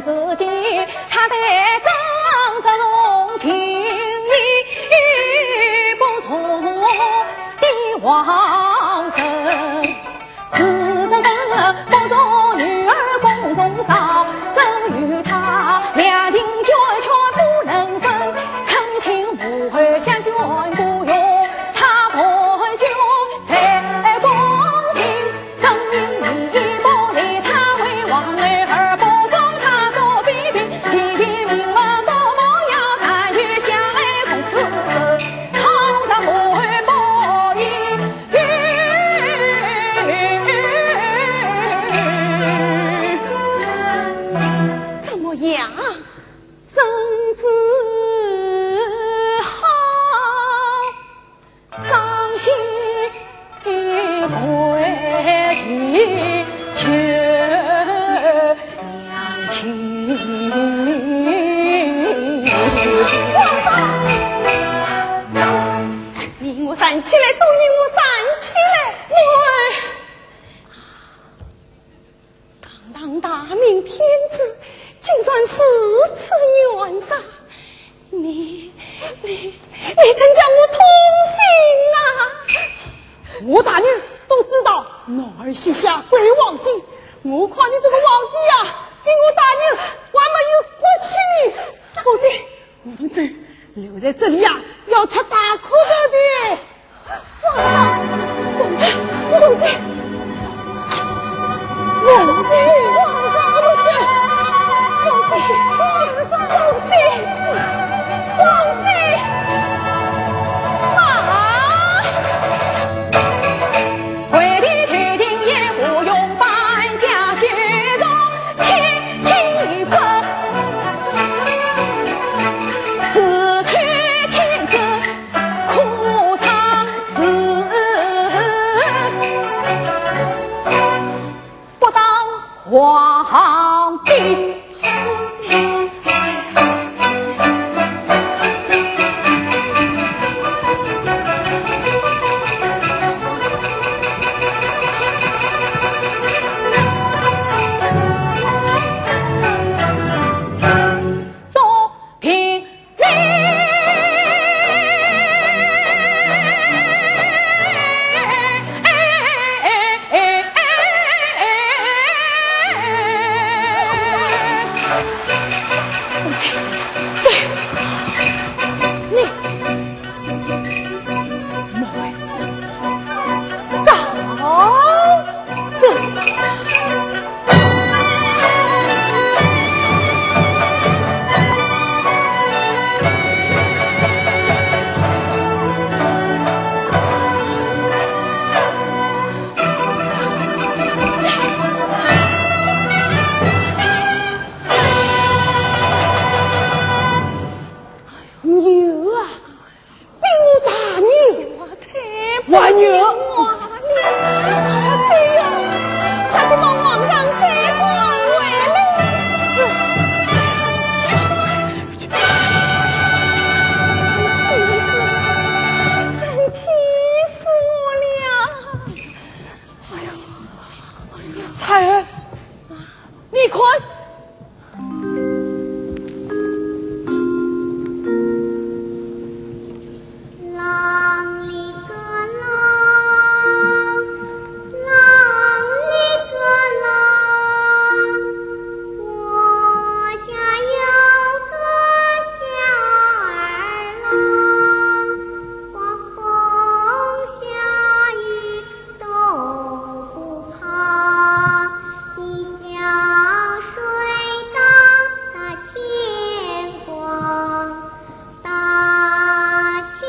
自己，他的正直从今已不从的往日。自称不从女儿宫中少，只有他两情眷眷不能分，恳请母后相劝不用他不救在宫廷。 怎么样？真是好。 伤心的回忆旧娘亲。你我站起来，都你我站起来！我堂堂大明天子，竟然如此冤枉！你，你，你真叫我痛心啊！我大人都知道，男儿膝下跪黄金，我看你这个皇帝呀，比我大人还没有骨气呢。不对，我们这留在这里呀，要吃大苦头的。 王上，王上，王上，王上，王上，王上，王上，王上，啊！跪地求情也不用半价，血肉贴金粉，死去天子 可伤志，不当皇帝。牛啊！ 比我大牛，还牛。对呀，快去把皇上再唤回来。真气死，真气死我了！哎呀，哎呀，太后，你看， 啷里个啷，啷里个啷，我家有个小儿郎，刮风下雨 都不怕，一觉睡到大天光，大天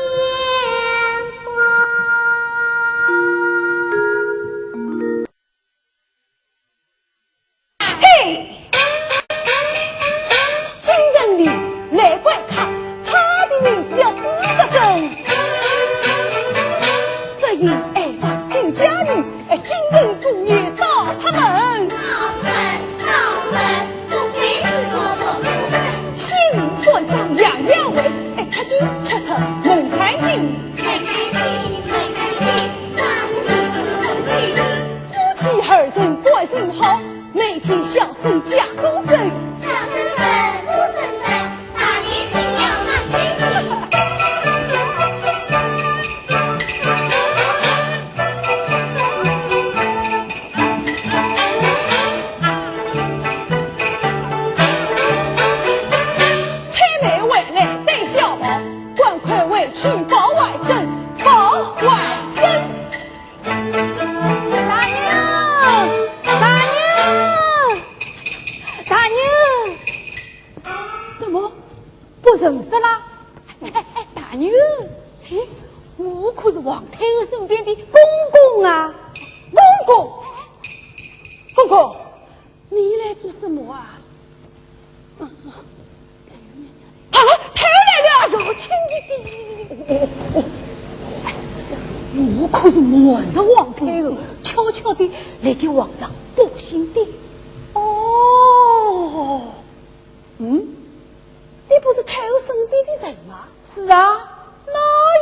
光。 嘿，京城里来怪客，他的名字要指得准。只因爱上酒家女，哎，京城姑爷打出门。高升，高升，不愧是个读书人。先是算账样样会，哎，吃酒吃出门槛进。门槛进，门槛进，啥个意思？什么意思？夫妻二人感情好， 每天笑声加多声。笑我认识啦。哎，哎，大人，哎，我可是皇太后身边的公公啊。公公，公公，你来做什么啊？啊，太后来了！要请你的。哦，哦，哦。我可是瞒着皇太后，悄悄地来给皇上报信的。哦，嗯，你不是太后身边的人吗？是啊，那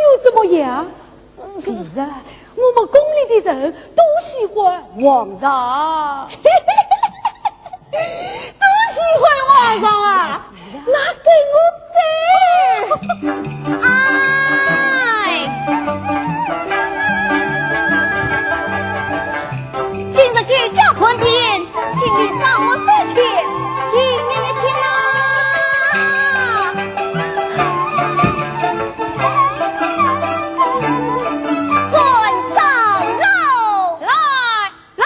又怎么样？嗯，其实啊，我们宫里的人都喜欢皇上。都喜欢皇上啊？那给我走！哎，今日九霄盘点，请你赏我三千，一年一天哪！算账喽！来！ 来！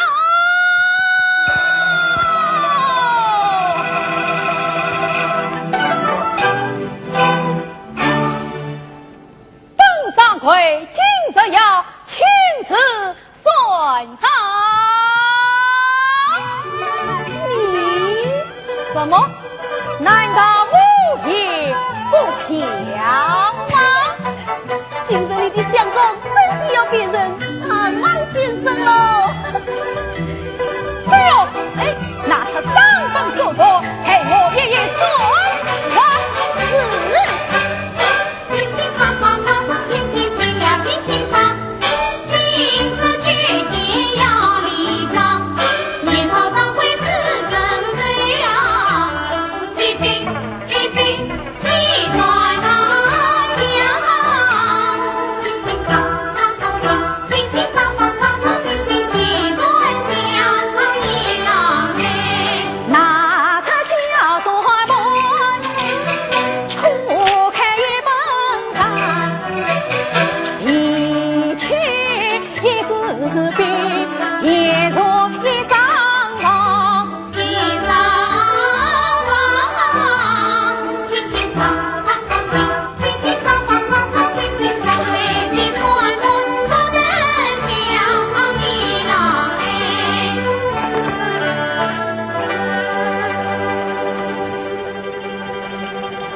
本掌柜今日要亲自算账。你什么？难道我也不像吗？ 今日里的相公真的要变成探望先生喽。对哦，哎，拿出账本说说，待我一一算。是。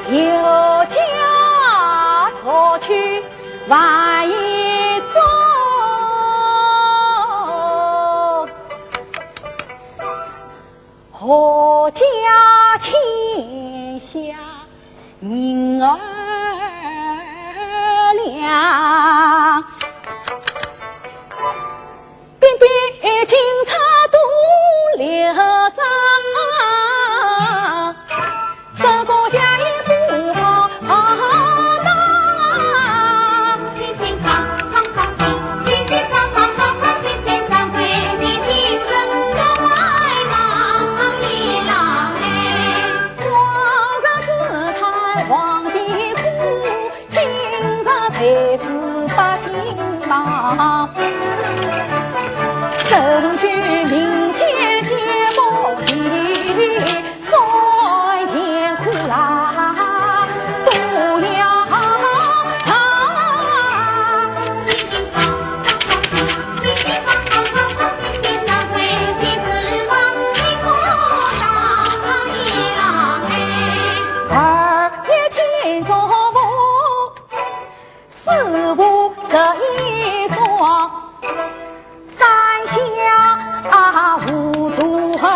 有家所去万一中， 何家天下人儿良，偏偏今朝独留张。 这个家也不好当。往日只叹皇帝苦， 今日才知百姓忙，人居民间皆莫提，酸甜苦辣都要尝。 二月天中午，四五十一双，山下无徒儿，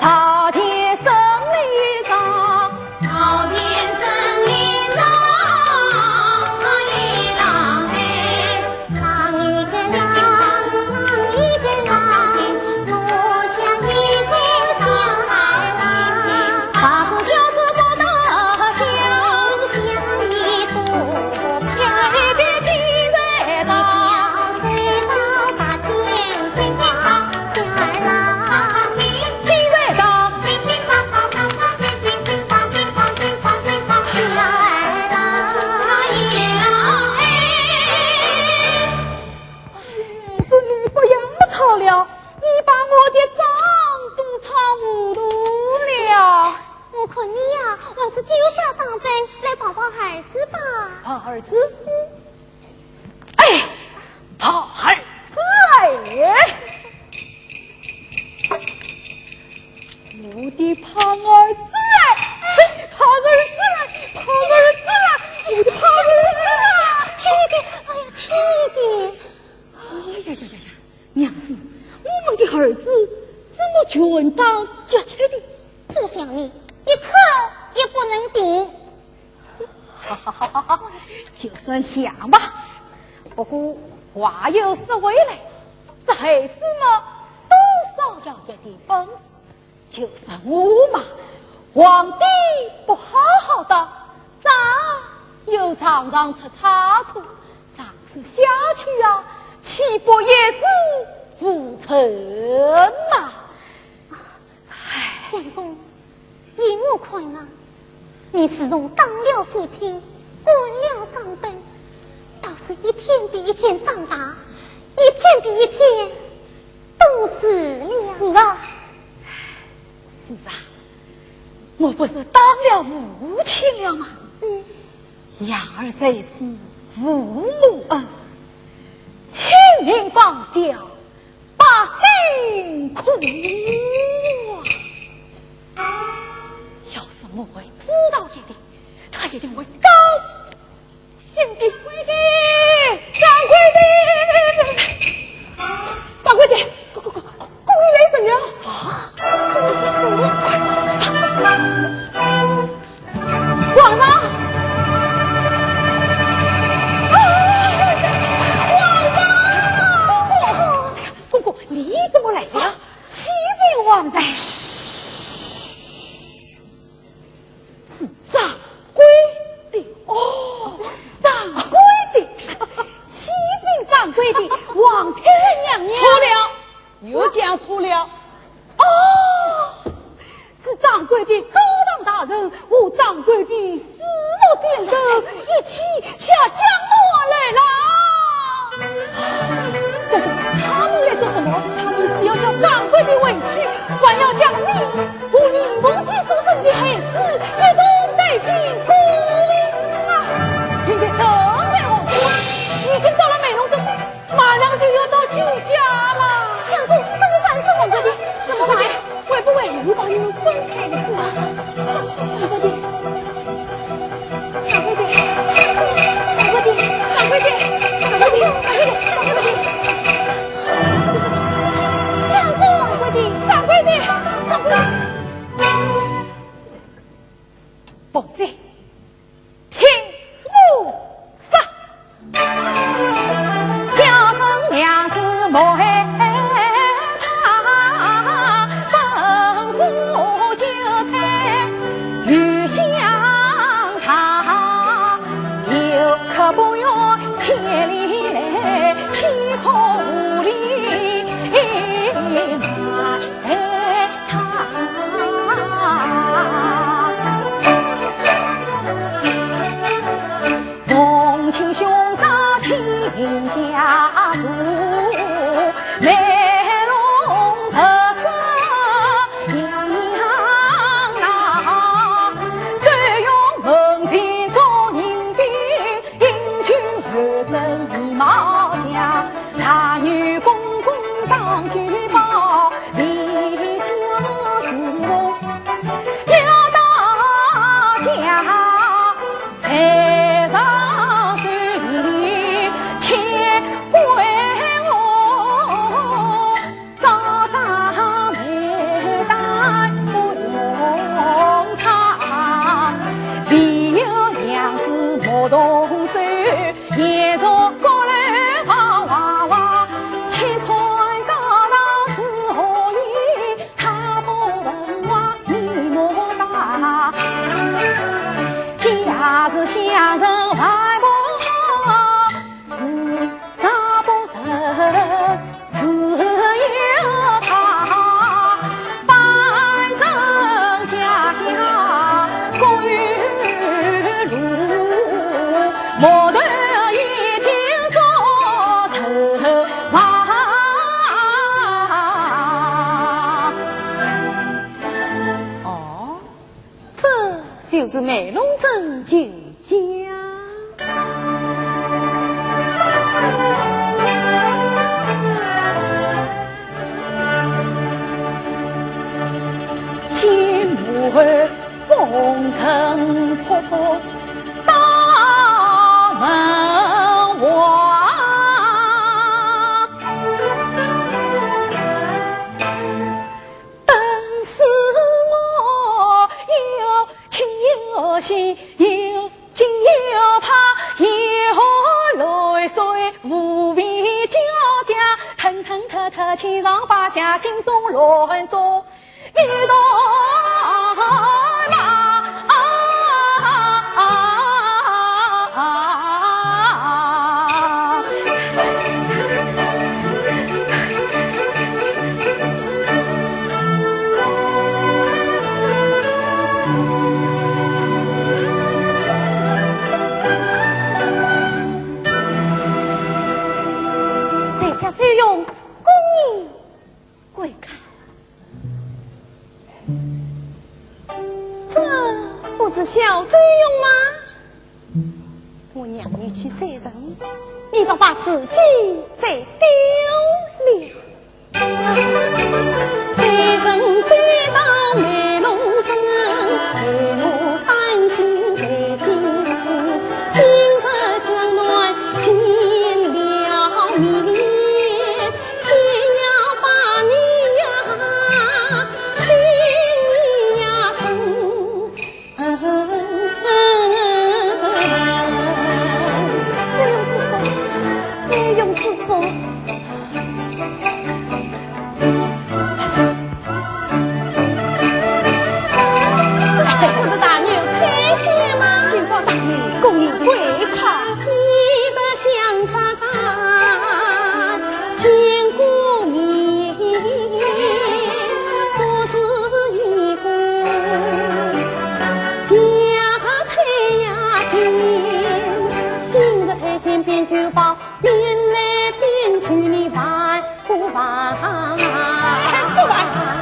朝见圣里长。朝见圣里长，一郎哎。 哎，这里不要吵了，你把我的账都吵糊涂了。我看你呀，还是丢下账本来儿子吧。盼儿子？哎，盼儿子哎！我的盼儿子哎！哎，盼儿子哎！盼儿子哎！我的盼儿子哎！亲爱的，哎呀，亲爱的。哎呀呀呀呀！娘子，我们的儿子怎么全当绝脱的？不想你一刻也不能停。哈哈哈哈哈，就算想吧。不过话又说回来，这孩子嘛，多少要有点本事。就是我嘛，皇帝不好好当， 咋又常常出差错，这样子下去啊，岂不一事无成嘛？相公，依我看啊，你自从当了父亲，官了长本，倒是一天比一天长大，一天比一天懂事了。是啊，是啊，我不是当了父亲了吗？嗯。养儿在子，父母恩，亲命报效，百姓苦啊。要是母后知道一点，她一定会高兴的。掌柜的，掌柜的，掌柜的，快快快快，快来人啊！啊！王妈！啊！王妈！公公，你怎么来了？启禀王爷。 是掌柜的。哦，掌柜的，启禀掌柜的，王太后娘娘。错了，又讲错了。哦，是掌柜的高堂大臣和掌柜的私塾先生一起下江南来了。公公，他们来做什么？他们是要叫掌柜的回去，还要将你 和李凤姐所生的孩子一同带进宫啊！现在身在王宫，已经到了美浓城，马上就要到舅家了。相公，怎么办？怎么办？怎么办？会不会又把你们分开的？相公，会不会？掌柜的，相公，掌柜的，掌柜的，掌柜的，掌柜的，掌柜的，掌柜的。 相公，掌柜的，掌柜的，掌柜的。凤姐，听我说。 哦，这就是美浓城舅家。红尘仆仆到门外。本是我有情有义，有惊有怕，有乱岁无比交加，腾腾特特千上八下，心中乱作一团麻。在下周瑜，恭迎归开。这不是小周瑜吗？我让你去追人，你倒把自己追丢了。 不用自责，不用自责。这还不是大牛推荐吗？禀报大牛，恭迎归开。 不敢，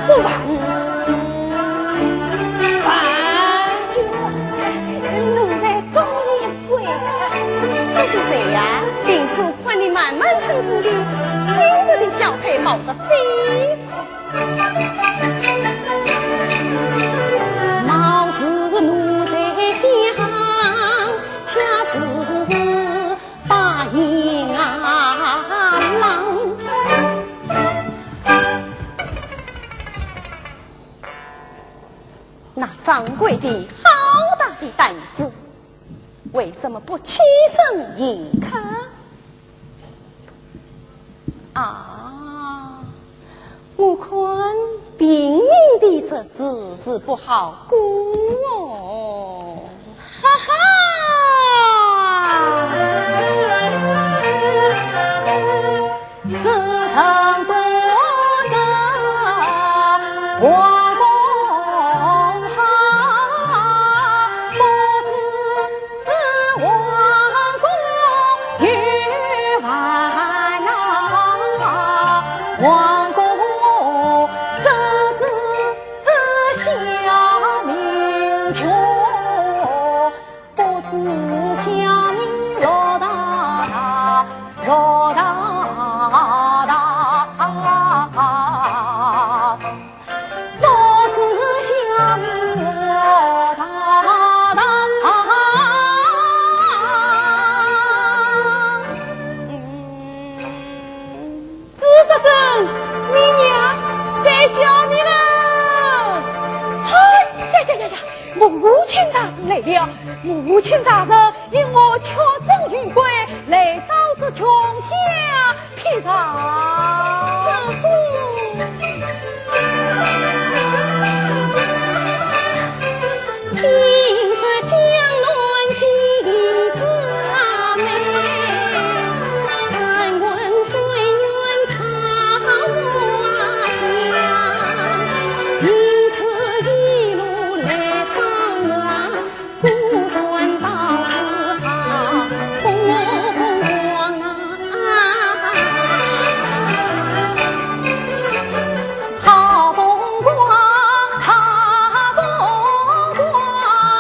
不敢。就奴才恭迎归开。这是谁呀？平素看你慢慢腾腾的，今日的小腿跑得飞。貌似奴才相，恰似白银郎。 那掌柜的好大的胆子，为什么不起身迎客？啊，我看平民的日子是不好过哦。哈哈！ 朱德正，你娘在叫你了。哎呀呀呀呀！母亲大人来了，母亲大人因我缺诊未归，来到这穷乡僻壤。这个。 好风光，好风光。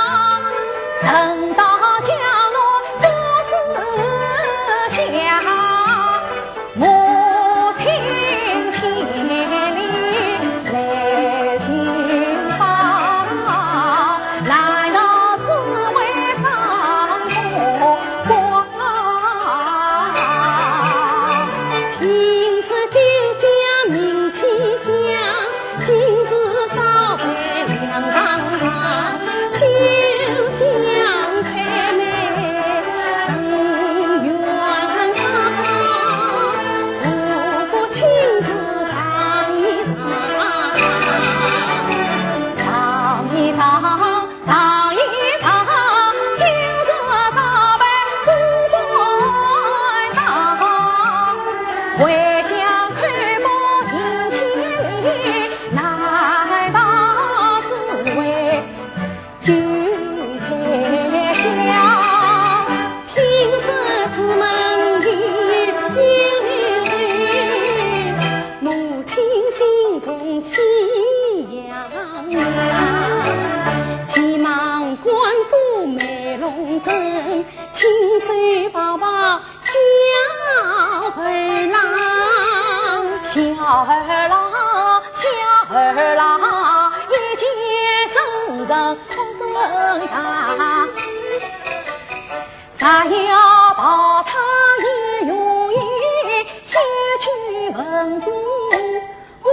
就在想，青丝之门有一人，母亲心中喜洋洋。急忙赶赴美容院，亲手抱抱 小儿郎，小儿郎，小儿郎，一见深深不能答。若要抱他也容易，先去问过 我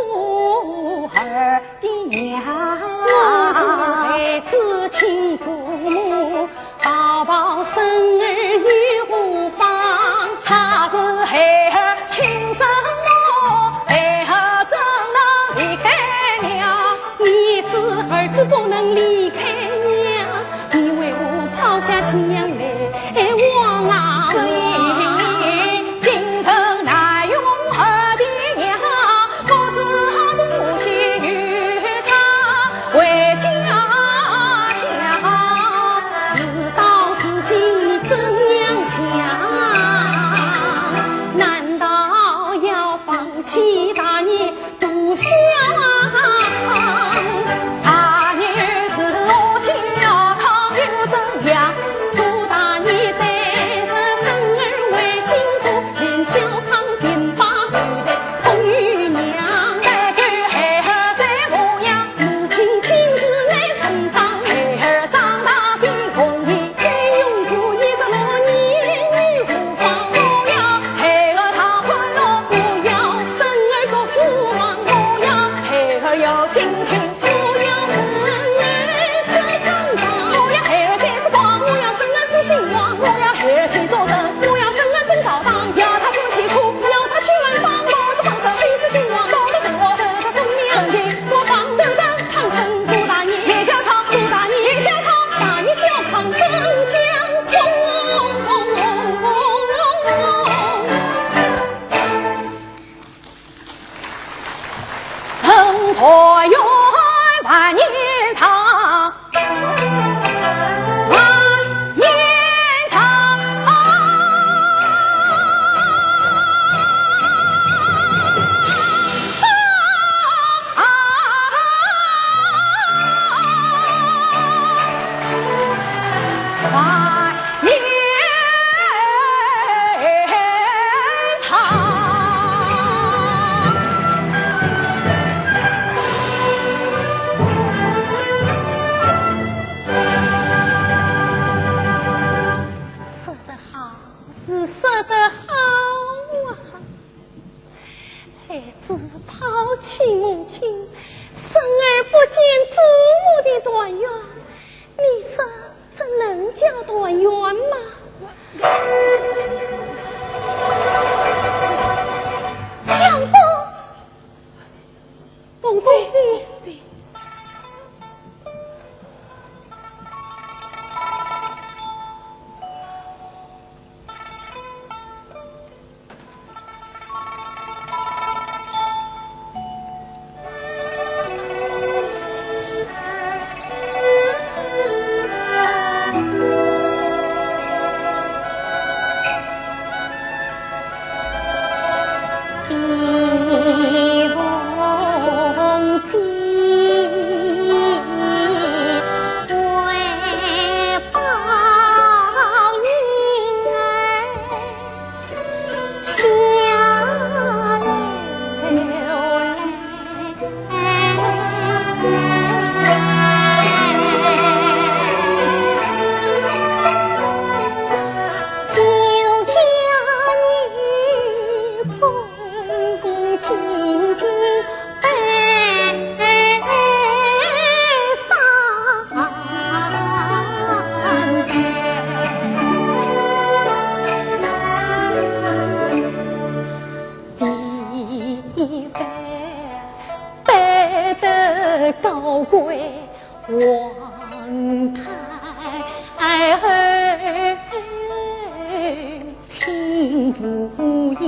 儿的娘。我是孩子亲祖母，抱抱孙儿又何妨？他是孩儿亲生母，孩儿怎能离开娘？你知儿子不能离开娘，你为何抛下亲娘来望啊？所以今后难容儿的娘， 不知何处去与他回家乡。事到如今，你怎样想？难道要放弃大业独下堂？大业是我下堂又怎样？做大业的是生儿为金库，连小康并把口袋 空余娘，再看孩儿啥模样？母亲今日来身旁，孩儿长大的容易，再用过一只老年女何妨？我要孩儿上官乐，我要孙儿读书房，我要孩儿有心情，我要孙儿是当上，我要孩儿见时光，我要孙儿知兴旺，我要孩儿去做人，我要孙儿真找当，要他出去哭，要他去玩耍。 说得好，是说得好啊！孩子抛弃母亲，孙儿不见祖母的团圆，你说这能叫团圆吗？相公，凤姐，凤姐。 第一番拜得高贵，皇太后亲扶养，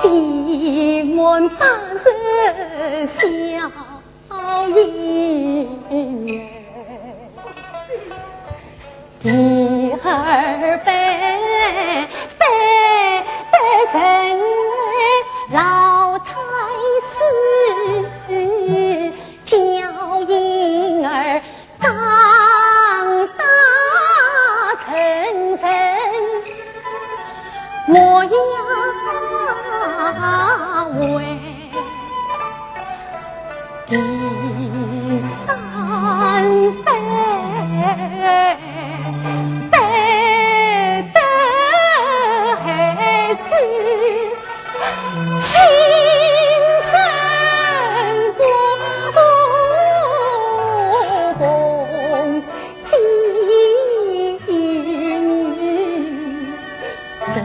闭门大事小 好姻缘。儿辈，辈辈人为老太师，教婴儿长大成人，我要为 第三杯，杯的孩子，今生做公 事到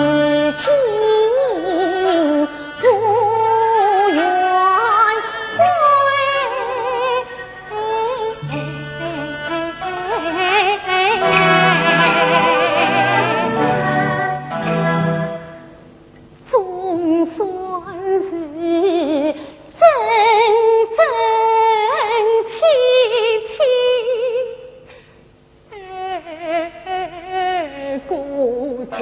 如今，无怨悔。总算是真真切切 过节。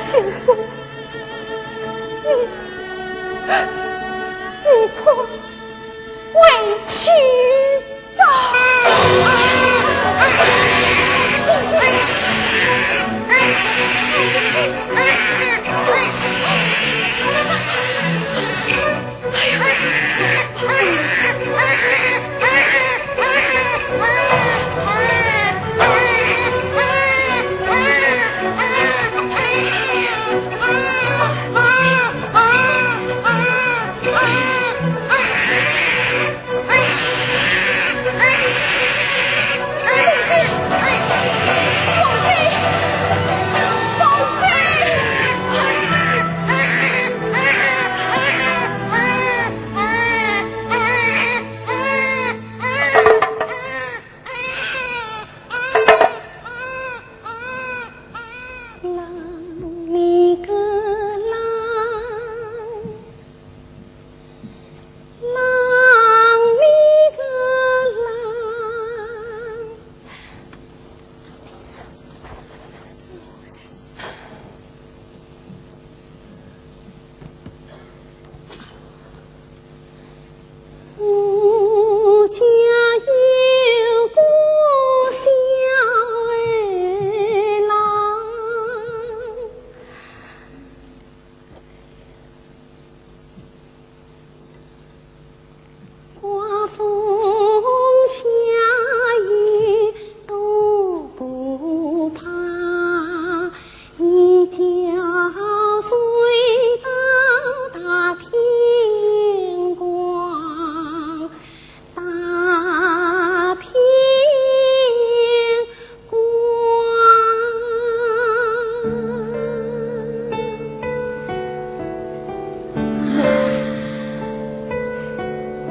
相公，你，你快回去吧。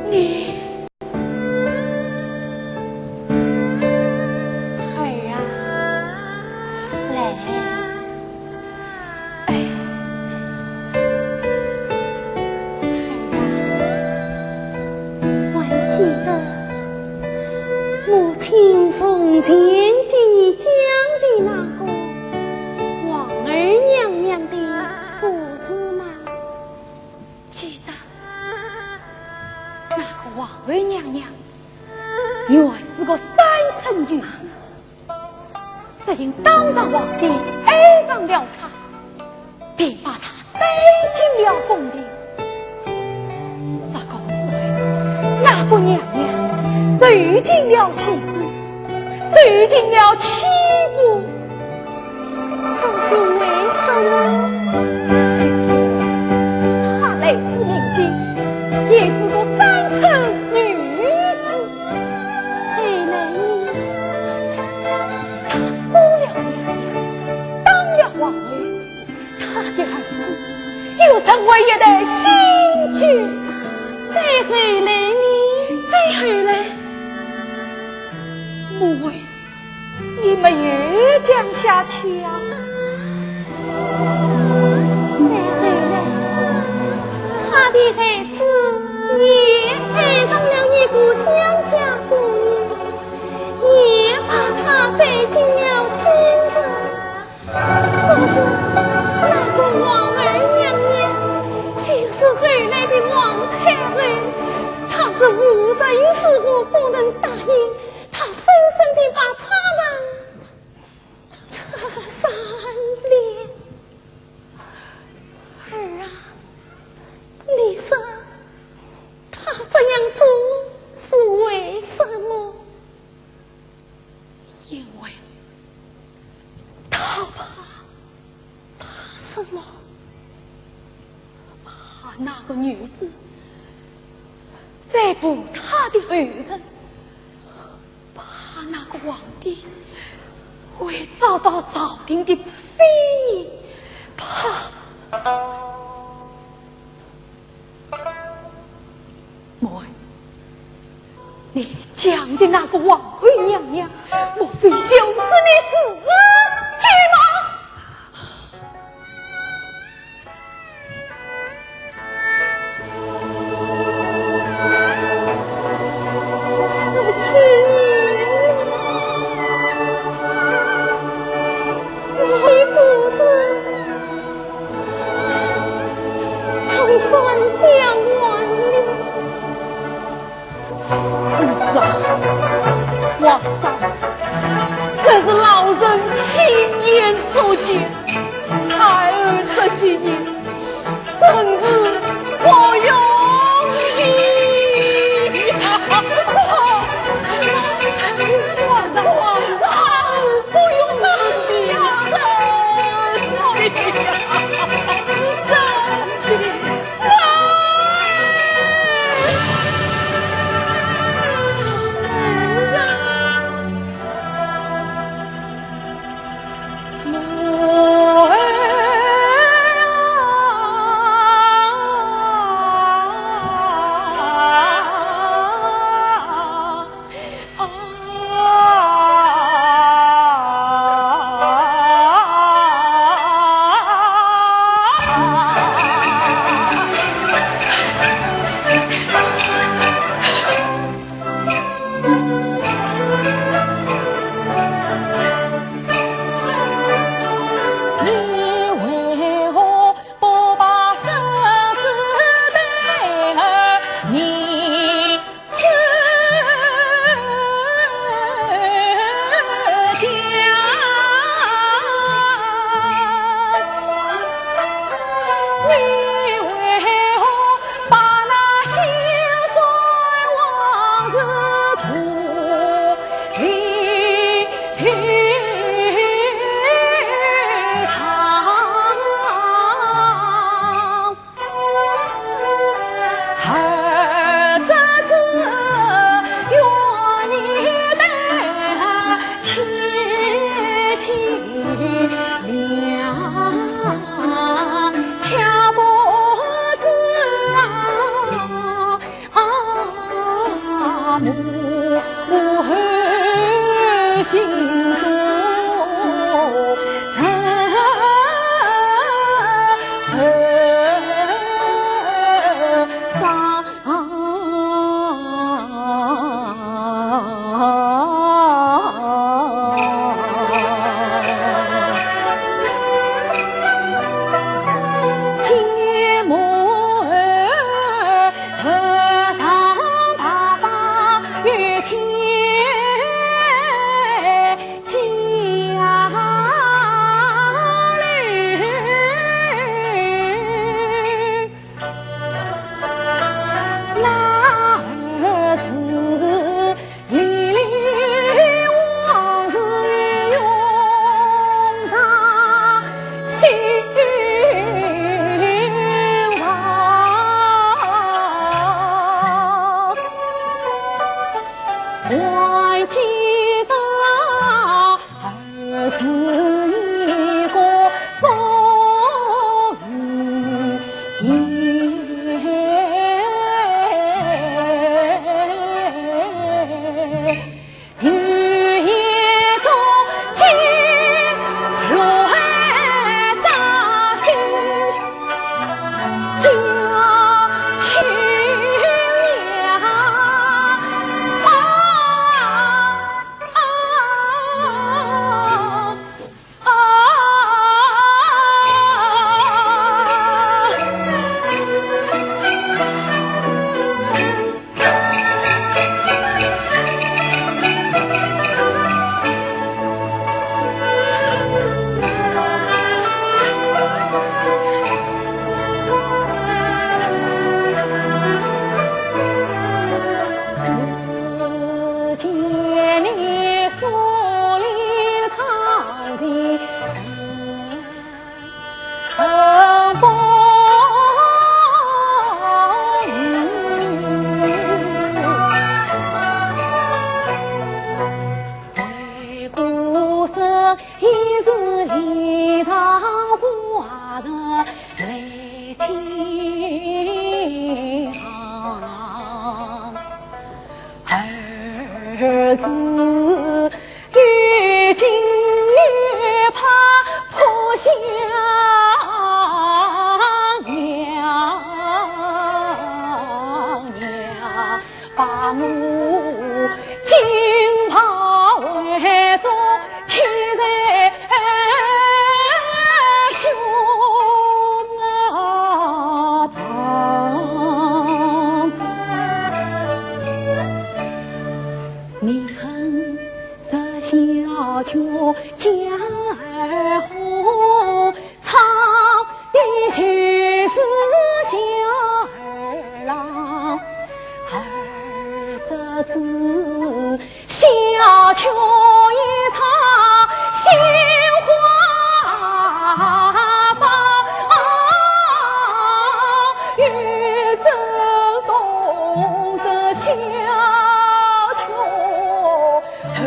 你，孩儿啊，来。 哎，孩儿啊，还记得母亲从前给你讲的那个王二娘娘的故事吗？记得。那个王二娘娘原是个山村女子， 只因当朝皇帝爱上了她，便把她带进了宫廷。入宫之后，那个娘娘受尽了歧视，受尽了欺负，这是为什么？她来自民间，也是个三寸女子。后来呢？她做了娘娘，当了皇后，她的儿子又成为一代新君。再后来呢？再后来，母后，你没有讲下去呀？再后来，她的孩子也爱上了一个乡下妇女，也把她带进了京城。 可是那个皇后娘娘，就是后来的皇太后，她是无论如何不能答应，她深深地把他们扯上脸。儿啊，你说她这样做是为什么？ 因为她怕，怕什么？怕那个女子再步她的后尘，怕那个皇帝会遭到朝廷的非议，怕…… 母后，你讲的那个皇后娘娘，莫非就是你自己吗？十七年了，你不是 总算讲完了。是啊，皇上，这是老臣亲眼所见，太后这几年真是不容易呀。皇上，皇上，不容易呀。一是梨场花是泪千行，二是欲进欲怕破香娘娘。 把我金袍为中贴在胸膛。你恨这小脚江儿红， 唱的就是小二郎，而这只小脚一唱，心花放，欲走动这小脚头。